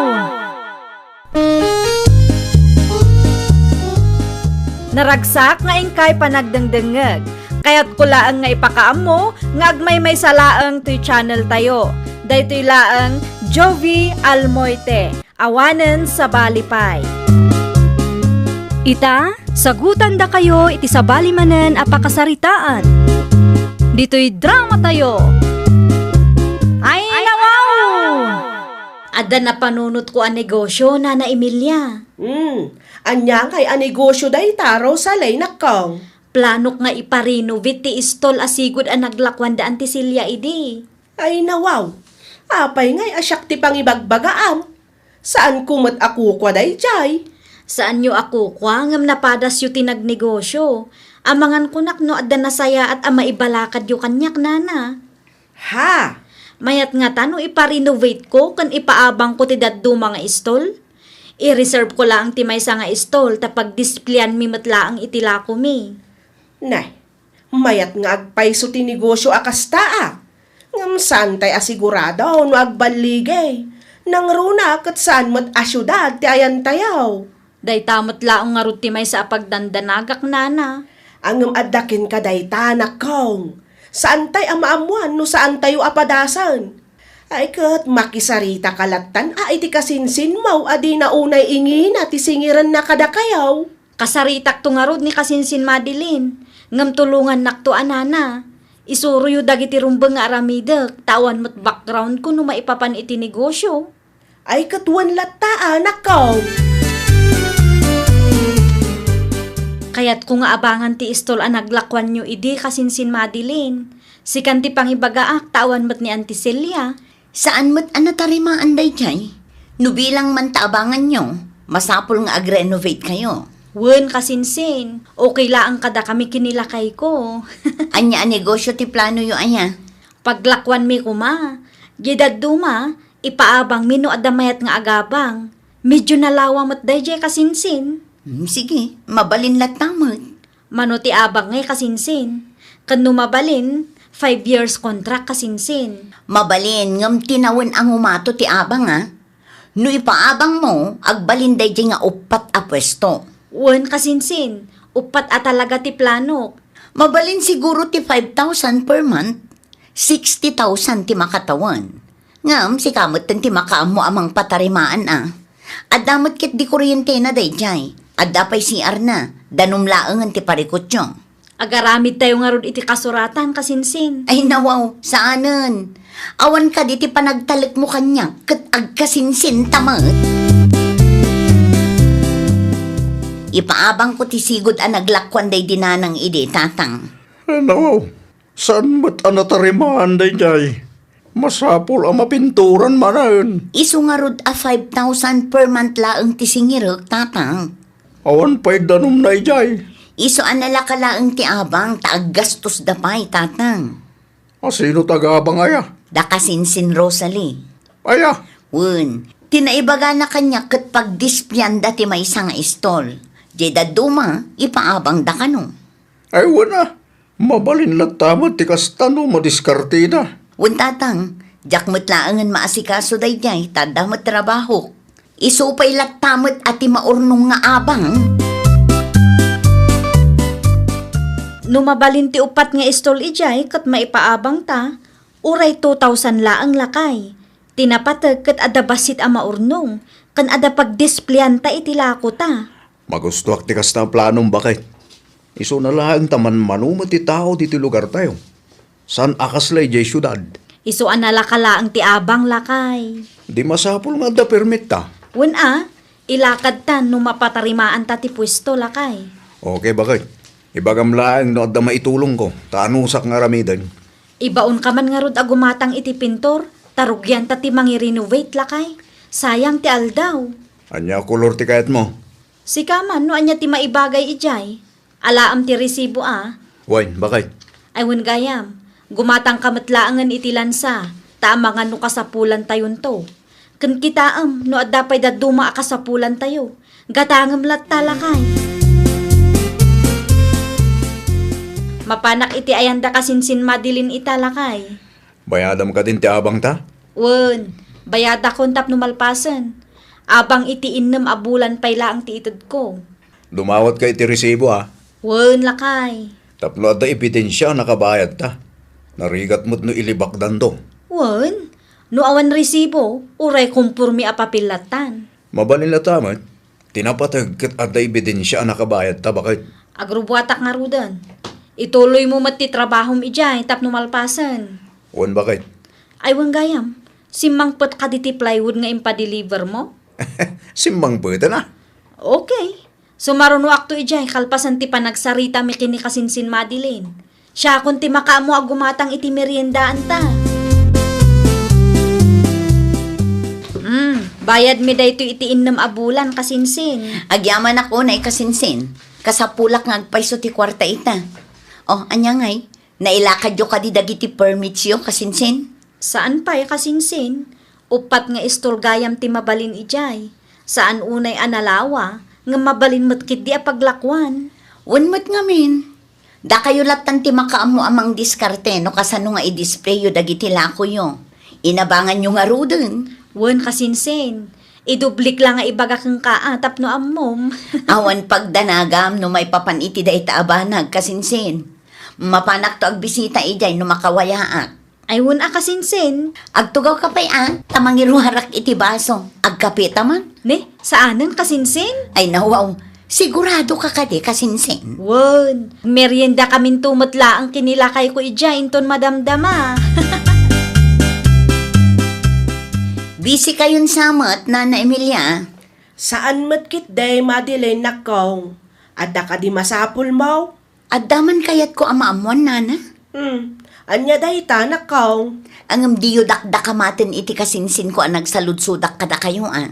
Naragsak nga inkay panagdengdengngeg. Kayatko laeng nga ipakaammo nga agmaymaysa laeng toy channel tayo. Daytoy laeng Jovie Almoite. Awanen sabali pay. Ita, sagutandakayo iti sabali manen a pakasaritaan. Ditoy dramatayo. Ay, nawaw! Adda napanunotko a negosyo, Nana Emilia. Hmm, ania ngay a negosyo dayta, Rosalie, nakkong? Planok nga ipa-renovate ti istol a sigud a naglakuan da Auntie Celia idi. Ay, nawaw! Apay ngay a siak ti pangibagbagaam? Saanko met a kukua daydiay? Saanyo a kukua ngem napadasyo ti nagnegosyo. Amangan kunak no adda nasayaat a maibalakadyo kaniak, Nana. Ha! Mayat ngata no ipa-renovate ko ken ipaabangko ti dadduma nga istol? I-reserve ko laeng ti maysa nga istol ta pagdispleyanmi met laeng iti lakomi. Nay, mayat nga agpayso ti negosyo a kasta a. Ngem saantay a sigurado no agballigay. Nangruna ket saan met a siudad ti ayantayo. Dayta met laeng ngarud ti maysa a pagdandanagak, Nana. Ngem adda kenka dayta, nakkong. Saantay a maammoan no saantayo a padasen. Ay ket makisaritak lattan a iti kasinsinmo a dina unay ingina ti singirenna kadakayo. Kasaritakto ngarud ni kasinsin Madeline. Ngem tulongannakto a nana. Isuroyo dagiti rumbeng nga aramidek, ta awan met backgroundko no maipapan iti negosio. Ay, ket wen latta, anakko. Kayatko nga abangan ti istol a naglakuanyo idi, kasinsin Madeline. Sikan ti pangibagaak, ta awan met ni Auntie Celia. Saan met a natarimaan daydiay? No bilang man ta abanganyo, masapul nga agrenovate kayo. Wen, kasinsin, okay laeng kadakami ken ni lakayko. Ania a negosyo ti planoyo aya? Paglakuanmi koma. Diay dadduma, ipaabangmi no adda mayat nga agabang. Medyo nalawa met daydiay, kasinsin. Hmm, sige, mabalin latta met. Mano ti abang ngay, kasinsin? Ken no mabalin, five years contract, kasinsin. Mabalin, ngem tinawen a ngumato ti abang, a. No ipaabangmo, agbalin daydiay nga uppat a puesto. Wen, kasinsin, uppat a talaga ti planok. Mabalin siguro ti five thousand per month, sixty thousand ti makatawen. Ngem sika metten ti makaammo a mangpatarimaan, a. Adda met ketdi kuryentena daydiay. Adda pay C R na, danum laengen ti parikutyo. Agaramidtayo ngarud iti kasuratan, kasinsin. Ay, nawaw, saanen. Awan kadi ti panagtalekmo kaniak ket agkasinsinta met. Ipaabangko ti sigud a naglakuan daydi nanang idi, tatang. Ay, nawaw, saan met a natarimaan daydiay? Masapul a mapinturan manen. Isu ngarud a five thousand per month laeng ti singirek, tatang. Awan pay danumna idiay. Isu a nalaka laeng ti abang ta aggastos da pay, tatang. A, sino ti agabang aya? Da kasinsin Rosalie. Aya? Wen, ti naibagana kaniak ket pagdisplayanda ti maysa nga istol. Diay dadduma, ipaabangda kano. Ay, wen a. Mabalin latta met ti kasta no madiskarteda. Wen, tatang, diak met laengen maasikaso daydiay, ta adda met trabahok. Isu pay latta met a ti maurnong nga abang. No mabalin ti uppat nga istol idiay ket maipaabangta, uray two thousand laeng, lakay. Ti napateg ket adda bassit a maurnong, ken adda pagdisplayanta iti lakota. Magustoak ti kasta a planom, baket. Isuna laeng ta manmano met ti tao ditoy lugartayo. Saan a kasla idiay siudad. Isu a nalaka laeng ti abang, lakay. Di masapul nga adda permitta. Wen a, ilakadta no mapatarimaanta ti puesto, lakay. Okay, baket. Ibagam laeng no adda maitulongko, ta anusak nga aramiden. Ibaonka man ngarud a gumatang iti pintor, ta rugianta ti mangi-renovate, lakay. Sayang ti aldaw. Ania a kolor ti kayatmo? Sika man, no ania ti maibagay idiay. Alaem ti resibo a. Wen, baket. Ay, wen gayam, gumatangka met laengen iti lansa, ta amangan no kasapulantayonto. Ken kitaem, no adda pay dadduma a kasapulantayo, gatangem latta, lakay. Mapanak iti ayanda kasinsin Madeline ita, lakay. Bayadam kadin ti abangta? Wen, bayadakon tapno malpasen. Abang iti innem a bulan pay laeng ti itedko. Dumawatka iti resibo, a. Wen, lakay. Tapno adda ebidensia a nakabayadta. Narigat met no ilibakdanto. Wen, no awan resibo, uray komporme a papel lattan. Mabalin latta met. Ti napateg ket adda ebidensia a nakabayadta, baket. Agrubuatak ngaruden. Ituloymo met ti trabahom idiay tapno malpasen. Wen, baket. Ay, wen gayam, simmangpet kadi ti plywood nga impadelivermo? Simmangpeten a. Okay. Sumarunoakto idiay kalpasan ti panagsaritami ken ni kasinsin Madeline. Siakon ti makaammo a gumatang iti meriendaanta. Mm, bayadmi daytoy iti innem a bulan, kasinsin. Agyamanak unay, kasinsin. Kasapulak nga agpayso ti kuarta ita. Oh, ania ngay? Nailakadyo kadi dagiti permitsyo, kasinsin? Saan pay, kasinsin. Uppat nga istor gayam ti mabalin idiay. Saan unay a nalawa, ngem mabalin met ketdi a paglakuan. Wen met ngamin. Dakayo lattan ti makaammo a mangdiskarte no kasano nga i-displayyo dagiti lakoyo. Inabanganyo ngaruden. Wen, kasinsin. Idublik la nga ibaga kenka a tapno ammom. Awan pagdanagam no maipapan iti dayta a banag, kasinsin. Mapanakto agbisita idiay no makawayaak. Ay, wen a, kasinsin. Agtugawka pay a, ta mangiruarak iti baso. Agkapeta man. Ne, saanen, kasinsin? Ay, nawaw. Sigurado ka kadi, kasinsin? Wen, merienda kaminto met laeng ken ni lakayko idiay inton madamdama. Busy kayon sa met, Nana Emilia? Saan met ketdi, Madeline, nakkong. Adda kadi masapulmo? Adda man kayatko a maammoan, Nana. Hmm. Ania dayta, nakkong? Ngem diyo dakdakamaten iti kasinsinko a nagsaludsodak kadakayo, a.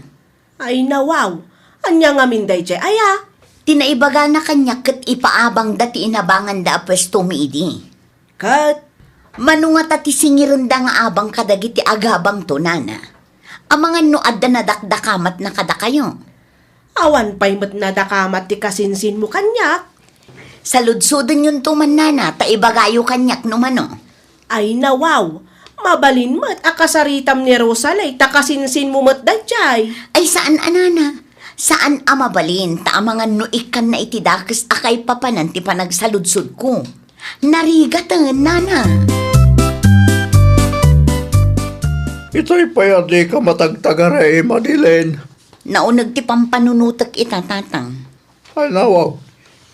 Ay, nawaw. Ania ngamin daydiay, aya? Ti naibagana kaniak ket ipaabangda ti inabanganda a puesto mi idi. Ket? Mano ngata ti singirenda nga abang kadagiti agabangto, Nana? Amangan no adda nadakdakamatna kadakayo. Awan pay met nadakamat ti kasinsinmo kaniak. Saludsodenyonto man, Nana, ta ibagayo kaniak no mano. Ay, nawaw. Mabalin met a kasaritam ni Rosalie ta kasinsinmo met daydiay. Ay, saan a, Nana. Saan a mabalin ta amangan no ikkanna iti dakes a kaipapanan ti panagsaludsodko. Narigaten, Nana. Itay pay a dika matagtagari, Madeline. Nauneg ti pampanunotek ita, Tatang. Ay, nawaw.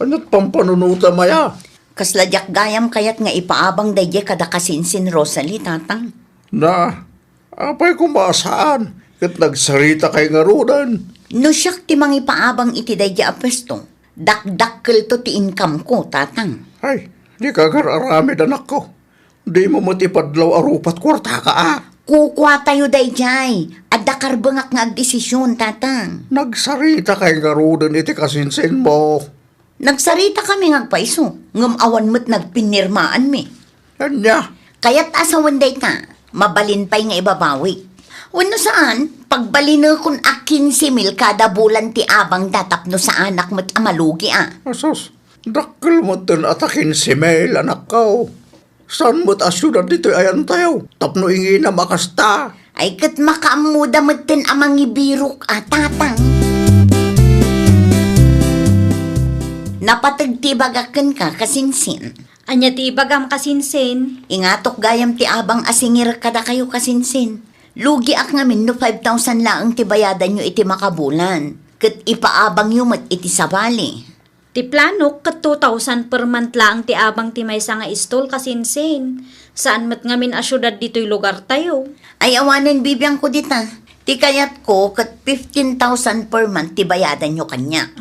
Ania't pampanunotem aya? Kasla diak gayam kayat nga ipaabang daydiay kada kasinsin Rosalie, Tatang. Na, apay koma a saan, ket nagsaritaka ngaruden. No siak ti mangipaabang iti daydiay a puesto, dakdakkelto ti income-ko, Tatang. Ay, dika agar-aramid, anakko. Dimo met ipadlaw a rupat kuartaka, a. Kukuatayo daydiay. Adda karbengak nga agdesision, Tatang. Nagsaritaka ngaruden iti kasinsinmo. Nagsaritakami nga agpayso, ngem awan met nagpinirmaanmi. Ania? Kayat a sawen dayta, mabalin pay nga ibabawi. Wenno saan, pagbalinekon a kinse mil kada bulan ti abangda tapno saanak met a malugi, a. Asus, dakkel metten a ta kinse mil, anakko. Saan met a siudad ditoy ayantayo tapno inginam a kasta? Ay, ket makaammoda metten a mangibirok a, Tatang. Napateg ti ibagak kenka, kasinsin. Ania ti ibagam, kasinsin? Ingatok gayam ti abang a singirek kadakayo, kasinsin. Lugiak ngamin no five thousand laeng ti bayadanyo iti makabulan, ket ipaabangyo met iti sabali. Ti planok ket two thousand per month laeng ti abang ti maysa nga istol, kasinsin. Saan met ngamin a siudad ditoy lugartayo. Ay, awanen bibiangko dita. Ti kayatko ket fifteen thousand per month ti bayadanyo kaniak.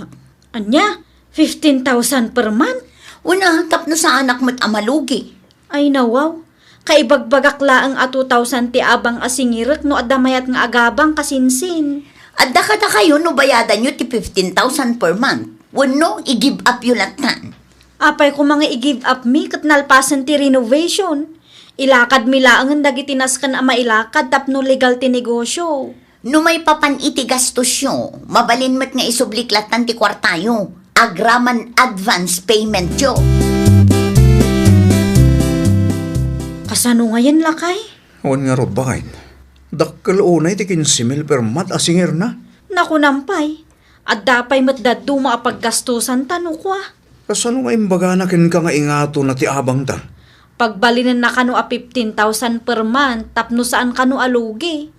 Ania? Fifteen thousand per month? Una, tapno saanak met a malugi. Ay, nawaw. Kaibagbagak laeng a two thousand ti abang a singirek no adda mayat nga agabang, kasinsin. Adda kadakayo no bayadanyo ti fifteen thousand per month wenno i-give up yo lattan? Apay koma nga i-give up mi ket nalpasen ti renovation? Ilakadmi laengen dagiti nasken a mailakad tapno legal ti negosyo. No maipapan iti gastosyo, mabalin met nga isublik lattan ti kuartayo, agraman advance paymentyo. Kasano ngayen, lakay? Awan ngarud, baket. Dakkel unay ti kinse mil per month a singirna. Nakunam pay, adda pay met dadduma a paggastosanta no kua. Kasano nga imbagana kenka nga ingatonna ti abangta? Pagbalinenna kano a fifteen thousand per month tapno saan kano a lugi.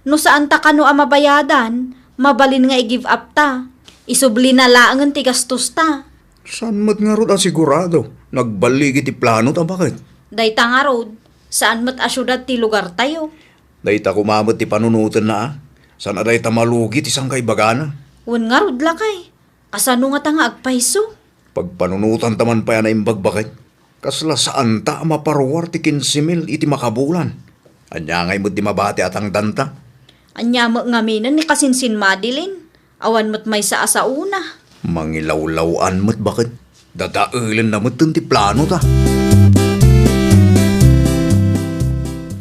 No saanta kano a mabayadan, mabalin nga i-give up ta. Isublina laengen ti gastosta. Saan met ngarud a sigurado? Nagballigi ti planota, baket. Dayta ngarud, saan met a siudad ti lugartayo. Dayta koma met ti panunotenna, a. Saan a dayta malugi ti sangkaibagana. Wen ngarud, lakay. Kasano ngata nga agpayso? Pagpanunotanta man pay a naimbag, baket. Kasla saanta a maparuar ti kinse mil iti makabulan. Ania ngay met ti mabati a tangdanta? Ania met ngaminen ni kasinsin Madeline? Awan met maysa a saona. Mangilawlaw-an met, baket. Dadaelenna metten ti planota.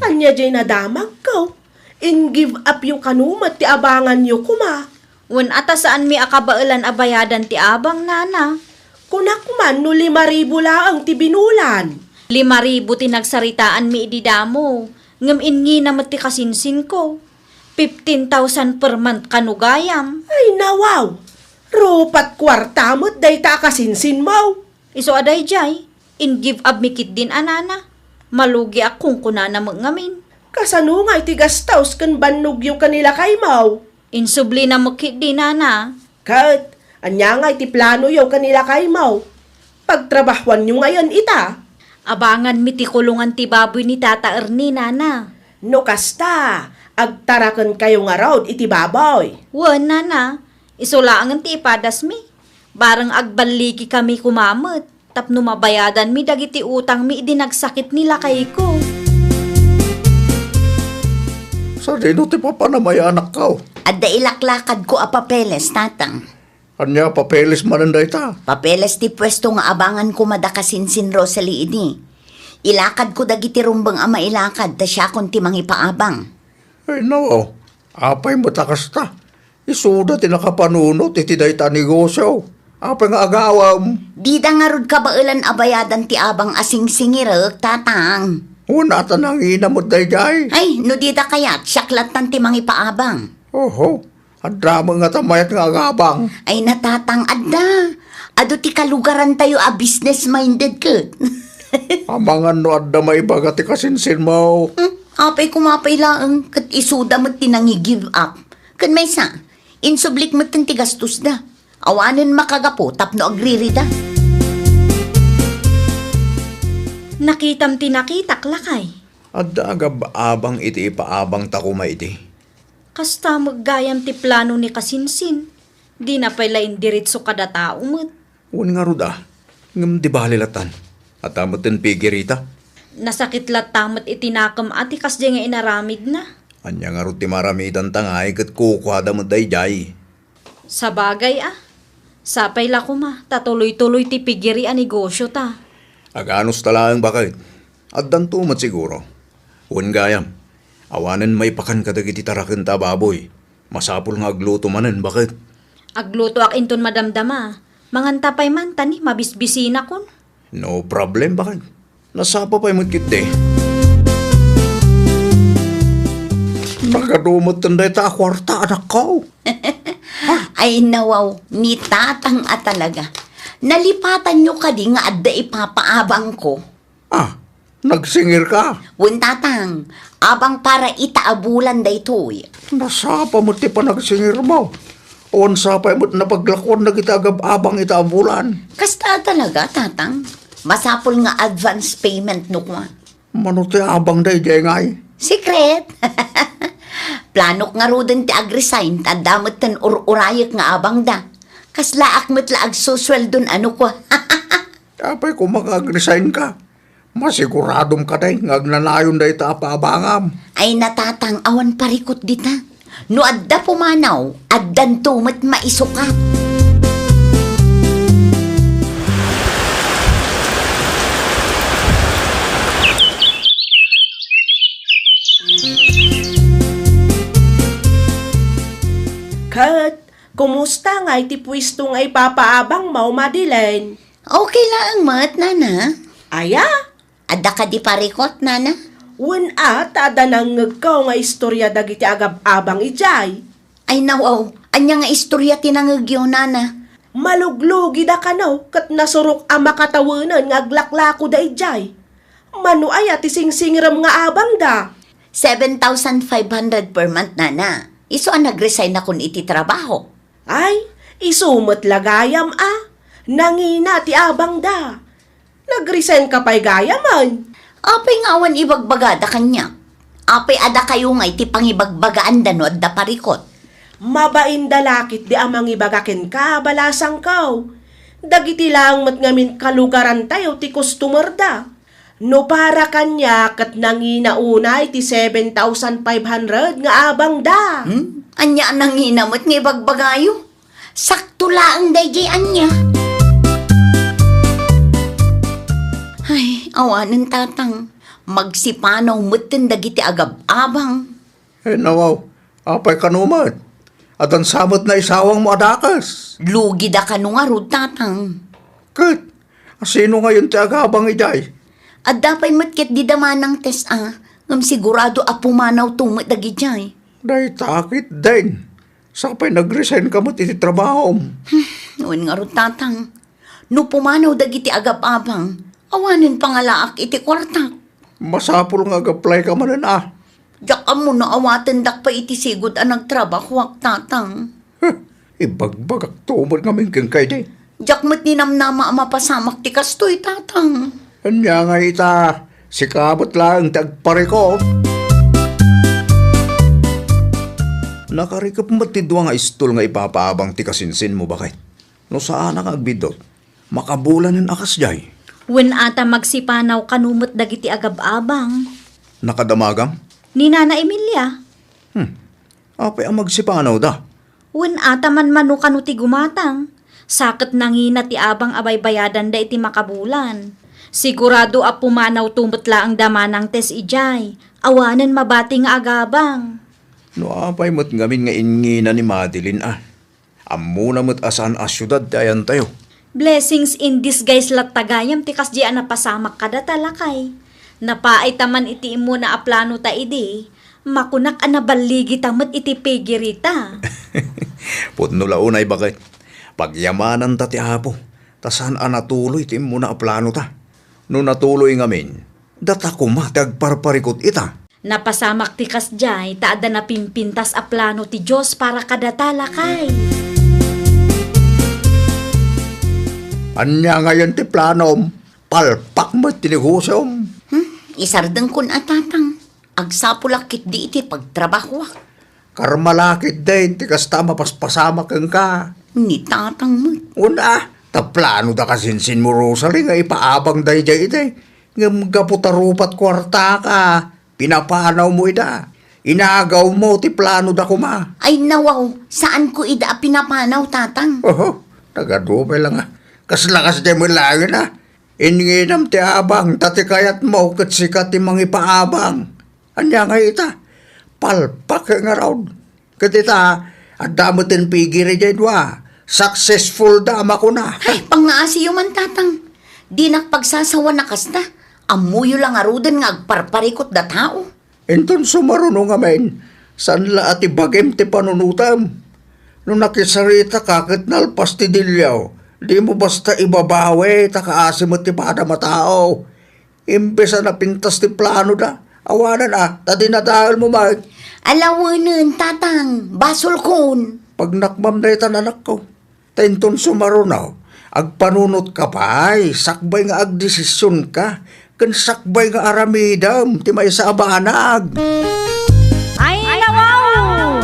Ania diay nadamagko? In-give up yo kano met ti abanganyo koma. Wen a ta saanmi a kabaelan a bayadan ti abang, nana. Kunak man no lima ribu laeng ti binulan. Lima ribu ti nagsaritaanmi idi damo, ngem ingina met ti kasinsinko. Fifteen thousand per month kano gayam. Ay, nawaw! Rupat kuarta met dayta a kasinsinmo. Isu a daydiay, in-give up mi ketdin a nana. Malugiak kunkunana met ngamin. Kasano ngay ti gastos ken bannogyo ken ni lakaymo? Insublina met ketdi, nana. Ket, Ania ngay ti planoyo ken ni lakaymo? Pagtrabahoanyo ngayen ita. Abanganmi ti kulongan ti baboy ni Tata Ernie, Nana. No kasta, agtarakenkayo ngarud iti baboy. Wen, Nana. Isu laengen ti ipadasmi. Bareng agballikikami koma met tapno mabayadanmi dagiti utangmi idi nagsakit ni lakayko. Sadino ti papanam aya, anakko? Adda ilaklakadko a papeles, Tatang. Ania a papeles manen dayta? Papeles ti puesto nga abangan koma da Kasinsin Rosalie idi. Ilakadko dagiti rumbeng a mailakad ta siakon ti mangipaabang. Ay, no. Apay met a kasta? Isuda ti nakapanunot iti dayta a negosio. Apay nga agawem? Dida ngarud kabaelan a bayadan ti abang a singsingirek, Tatang. Wen, ata nangina met daydiay. Ay, no dida kayat, siak lattan ti mangipaabang. Oho. Adda met ngata mayat nga agabang. Ay, Tatang, adda. Adu ti kalugarantayo a business-minded ket. Amangan no adda maibaga ti kasinsinmo. Hmm, apay koma pay laeng ket isuda met ti nangi-give up. Ken maysa, insublik metten ti gastosda. Awanen makagapu tapno agririda. Nakitam ti nakitak, lakay. Adda agab-abang iti ipaabangta koma idi. Kasta met gayam ti plano ni Kasinsin. Dina pay la indiretso kada tao met. Wen ngarud a, ngem di bali lattan. Adda metten pigirita. Nasakit latta met iti nakem a ti kasdiay nga inaramidna. Ania ngarud ti maaramidanta ngay ket kukuada met daydiay? Sabagay a, sapay la koma ta tuloy-tuloy ti pigiri a negosiota. Aganos ta laeng baket? Addanto met siguro. Wen gayam, awanen maipakan kadagiti tarakenta a baboy. Masapul nga agluto manen, baket? Aglutoak inton madamdama. Manganta pay man, ta ni mabisbisinakon. No problem, baket. Nasapa pay met ketdi. Nagadu metten dayta a kuarta, anakko. Ay, nawaw, ni Tatang a talaga. Nalipatanyo kadi nga adda ipapaabangko? Ah, nagsingirka? Wen, Tatang, abang para ita a bulan daytoy. Nasapa met ti panagsingirmo. Awan sapay met napaglakuan dagiti agab-abang ita a bulan. Kasta talaga, Tatang. Masapul nga advance payment no kua. Mano ti abang daydiay ngay? Secret. Planok ngaruden ti ag-resign, ta adda metten ur-urayek nga abangda. Kaslaak met la agsusueldon a no kua. Apay koma nga ag-resignka? Masiguradom kadi nga agnanayon dayta a paabangam. Ay, Tatang, awan parikut dita. No adda pumanaw, addanto met maisukat. Ket, kumusta ngay ti puesto nga ipapaabangmo, Madeline? Okay laeng met, Nana. Aya? Adda kadi parikut, Nana? Wen a, ta adda nangngegko nga istorya dagiti agab-abang idiay. Ay, nawaw, ania nga istorya ti nangngegyo, Nana? Maluglugida kano ket nasurok a makatawenen nga aglaklakoda idiay. Mano aya ti singsingirem nga abangda? Seven thousand five hundred per month, Nana. Isu a nag-resignakon iti trabaho. Ay, isu met la gayam a. Nangina ti abangda. Nag-resignka pay gayamen. Apay nga awan ibagbagada kaniak? Apay a dakayo ngay ti pangibagbagaanda no adda parikut? Mabainda la ketdi a mangibaga kenka, balasangko. Dagiti laeng met ngamin kalugarantayo ti customerda. No para kaniak ket nangina unay ti seven thousand five hundred nga abangda. Hmm? Ania a nangina met nga ibagbagayo? Sakto laeng daydiay ania. Ay, awanen, Tatang. Magsipanaw metten dagiti agab-abang. Ay, nawaw. Apay kano met? Addan sa met naisawangmo a dakes. Lugida kano ngarud, Tatang. Ket, asino ngayon ti agabang idiay? Adda pay met ketdi da Manang Tess a, ngem sigurado a pumanawto met dagidiay. Dayta ketdin. Sapay nag-resignka met iti trabahom. Hmm, wen ngarud, Tatang. No pumanaw dagiti agab-abang, awanen pangalaak iti kuartak. Masapul nga ag-applyka manen a. Diak ammo no awatendak pay iti sigud a nagtrabahoak, Tatang. Huh, Ibagbagakto met ngamin kenka idi. Diak met ninamnama a mapasamak ti kastoy, Tatang. Ania ngay ita, sika met laeng ti agparikut. Nakarikep met ti dua nga istul nga ipapaabang ti kasinsinmo, baket. No saanak nga agbiddut, makabulanen a kasdiay. Wen ata magsipanaw kano met dagiti agab-abang. Nakadamagam? Ni Nana Emilia. Hmm. Apay a magsipanawda? Wen ata manmano kano ti gumatang. Sa ket nangina ti abang a baybayadanda iti makabulan. Sigurado a pumanawto met laeng da Manang Tess idiay. Awanen mabati nga agabang. No apay met ngamin nga ingina ni Madeline a. Ammona met a saan a siudad ti ayantayo. Blessings in disguise latta gayam ti kasdi a napasamak kadata, lakay. Napaayta man iti immuna a planota idi, makunak a naballigita met iti pigirita. Pudno la unay, baket. Pagyamananta ti Apo, ta saan a natuloy ti immuna a planota. No natuloy ngamin, data koma ti agparparikut ita. Napasamak ti kasdiay ta adda napimpintas a plano ti Dios para kadata, lakay. Ania ngayen ti planom? Palpak met ti negosiom. Hmm, isardengkon a, Tatang. Agsapulak ketdi iti pagtrabahoak. Karma la ketdin ti kasta a mapaspasamak kenka. Ni Tatang met. Una, ta planoda kasinsinmo, Rosalie, nga ipaabang daydiay idi. Ngem gapu ta rupat kuartaka, pinapanawmo ida. Inagawmo ti planoda koma. Ay, nawaw, saanko ida a pinapanaw, Tatang. Oho, nagadu pay la nga. Kasla kasdiay met laengen a. Inginam ti abang, ta ti kayatmo ket sika ti mangipaabang. Ania ngay ita? Palpak ngarud. Ket ita, adda met ti pigiri diay dua. Successful da a makuna. Ay, pangngaasiyo man, Tatang. Dinak pagsasawan a kasta. Ammoyo la ngaruden nga agparparikut da tao. Inton sumaruno ngamin, saan la a ti bagim ti panunotem. No nakisarita ka ket nalpas ti dilio, dimo basta ibabawi ta kaasi met ti padam a tao. Imbes a napintas ti planoda, awanan a, ta dinadaelmo met. Alawenen, Tatang, basolkon. Pagnakmam daytan, anakko. Ta inton sumaruno, agpanunotka pay, sakbay nga agdesisionka, ken sakbay nga aramidem ti maysa a banag. Ay, nawaw!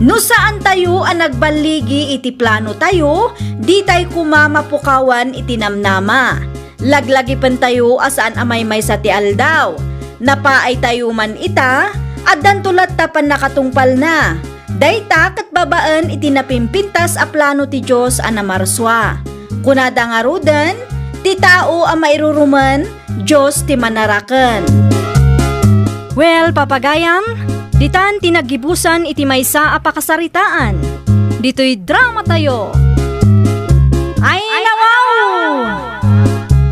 No saantayo a nagballigi iti planotayo, ditay koma mapukawan iti namnama. Laglagipentayo a saan a maymaysa ti aldaw. Napaaytayo man ita, addanto latta pannakatungpalna. Dayta ket babaen iti napimpintas a plano ti Dios a namarsua. Kunada ngaruden, ti tao a mairurumen, Dios ti manaraken. Well, papagayam, ditan ti naggibusan iti maysa a pakasaritaan. Ditoy dramatayo. Ay, nawaw!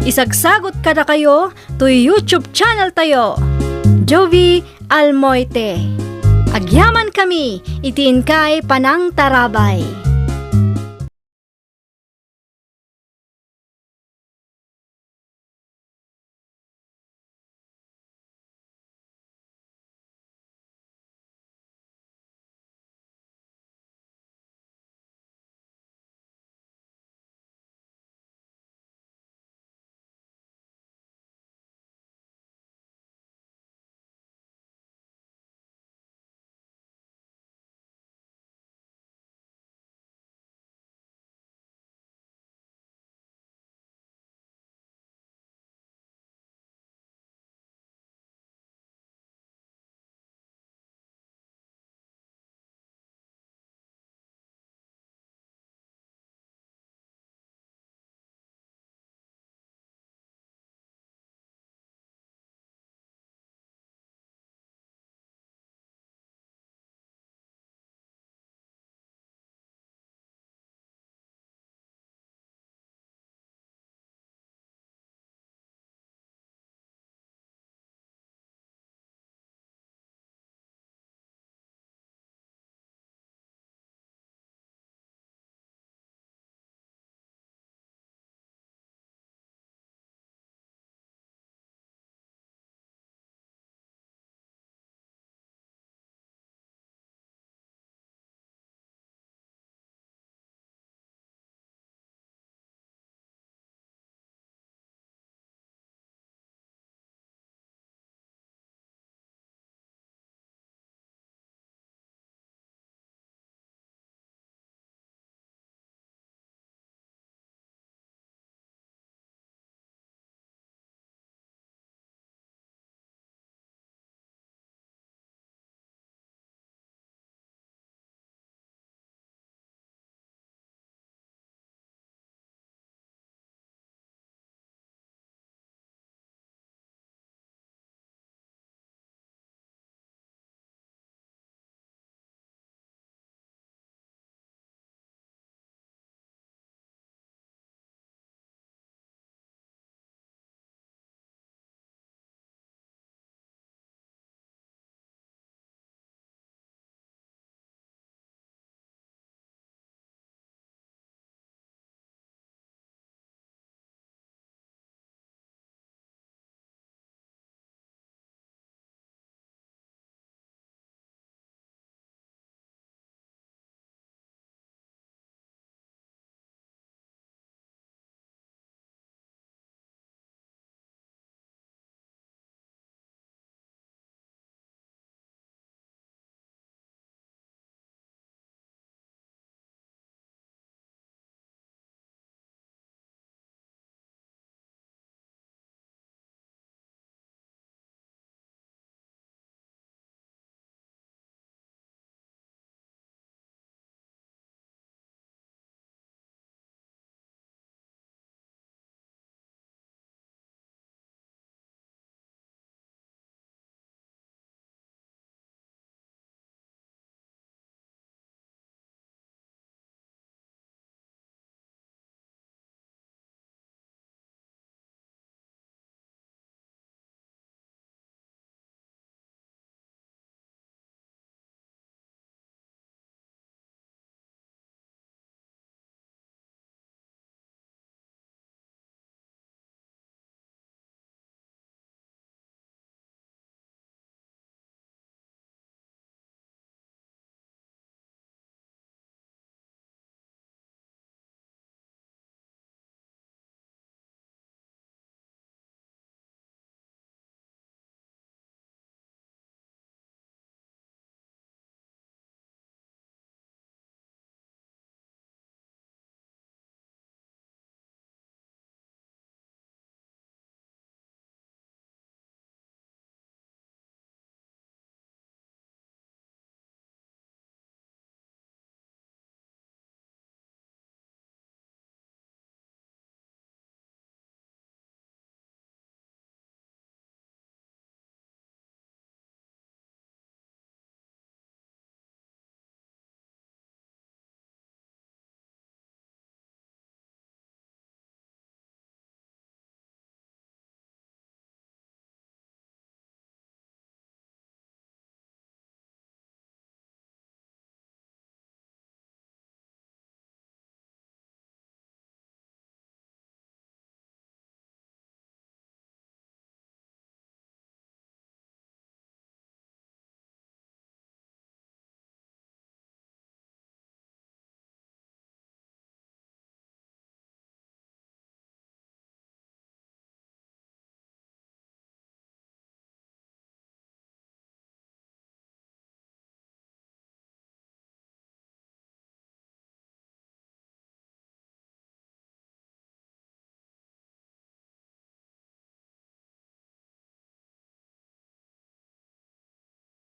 Isagsagot kadakayo toy YouTube channel tayo, Jovi Almoite. Agyamankami iti inkay panangtarabay.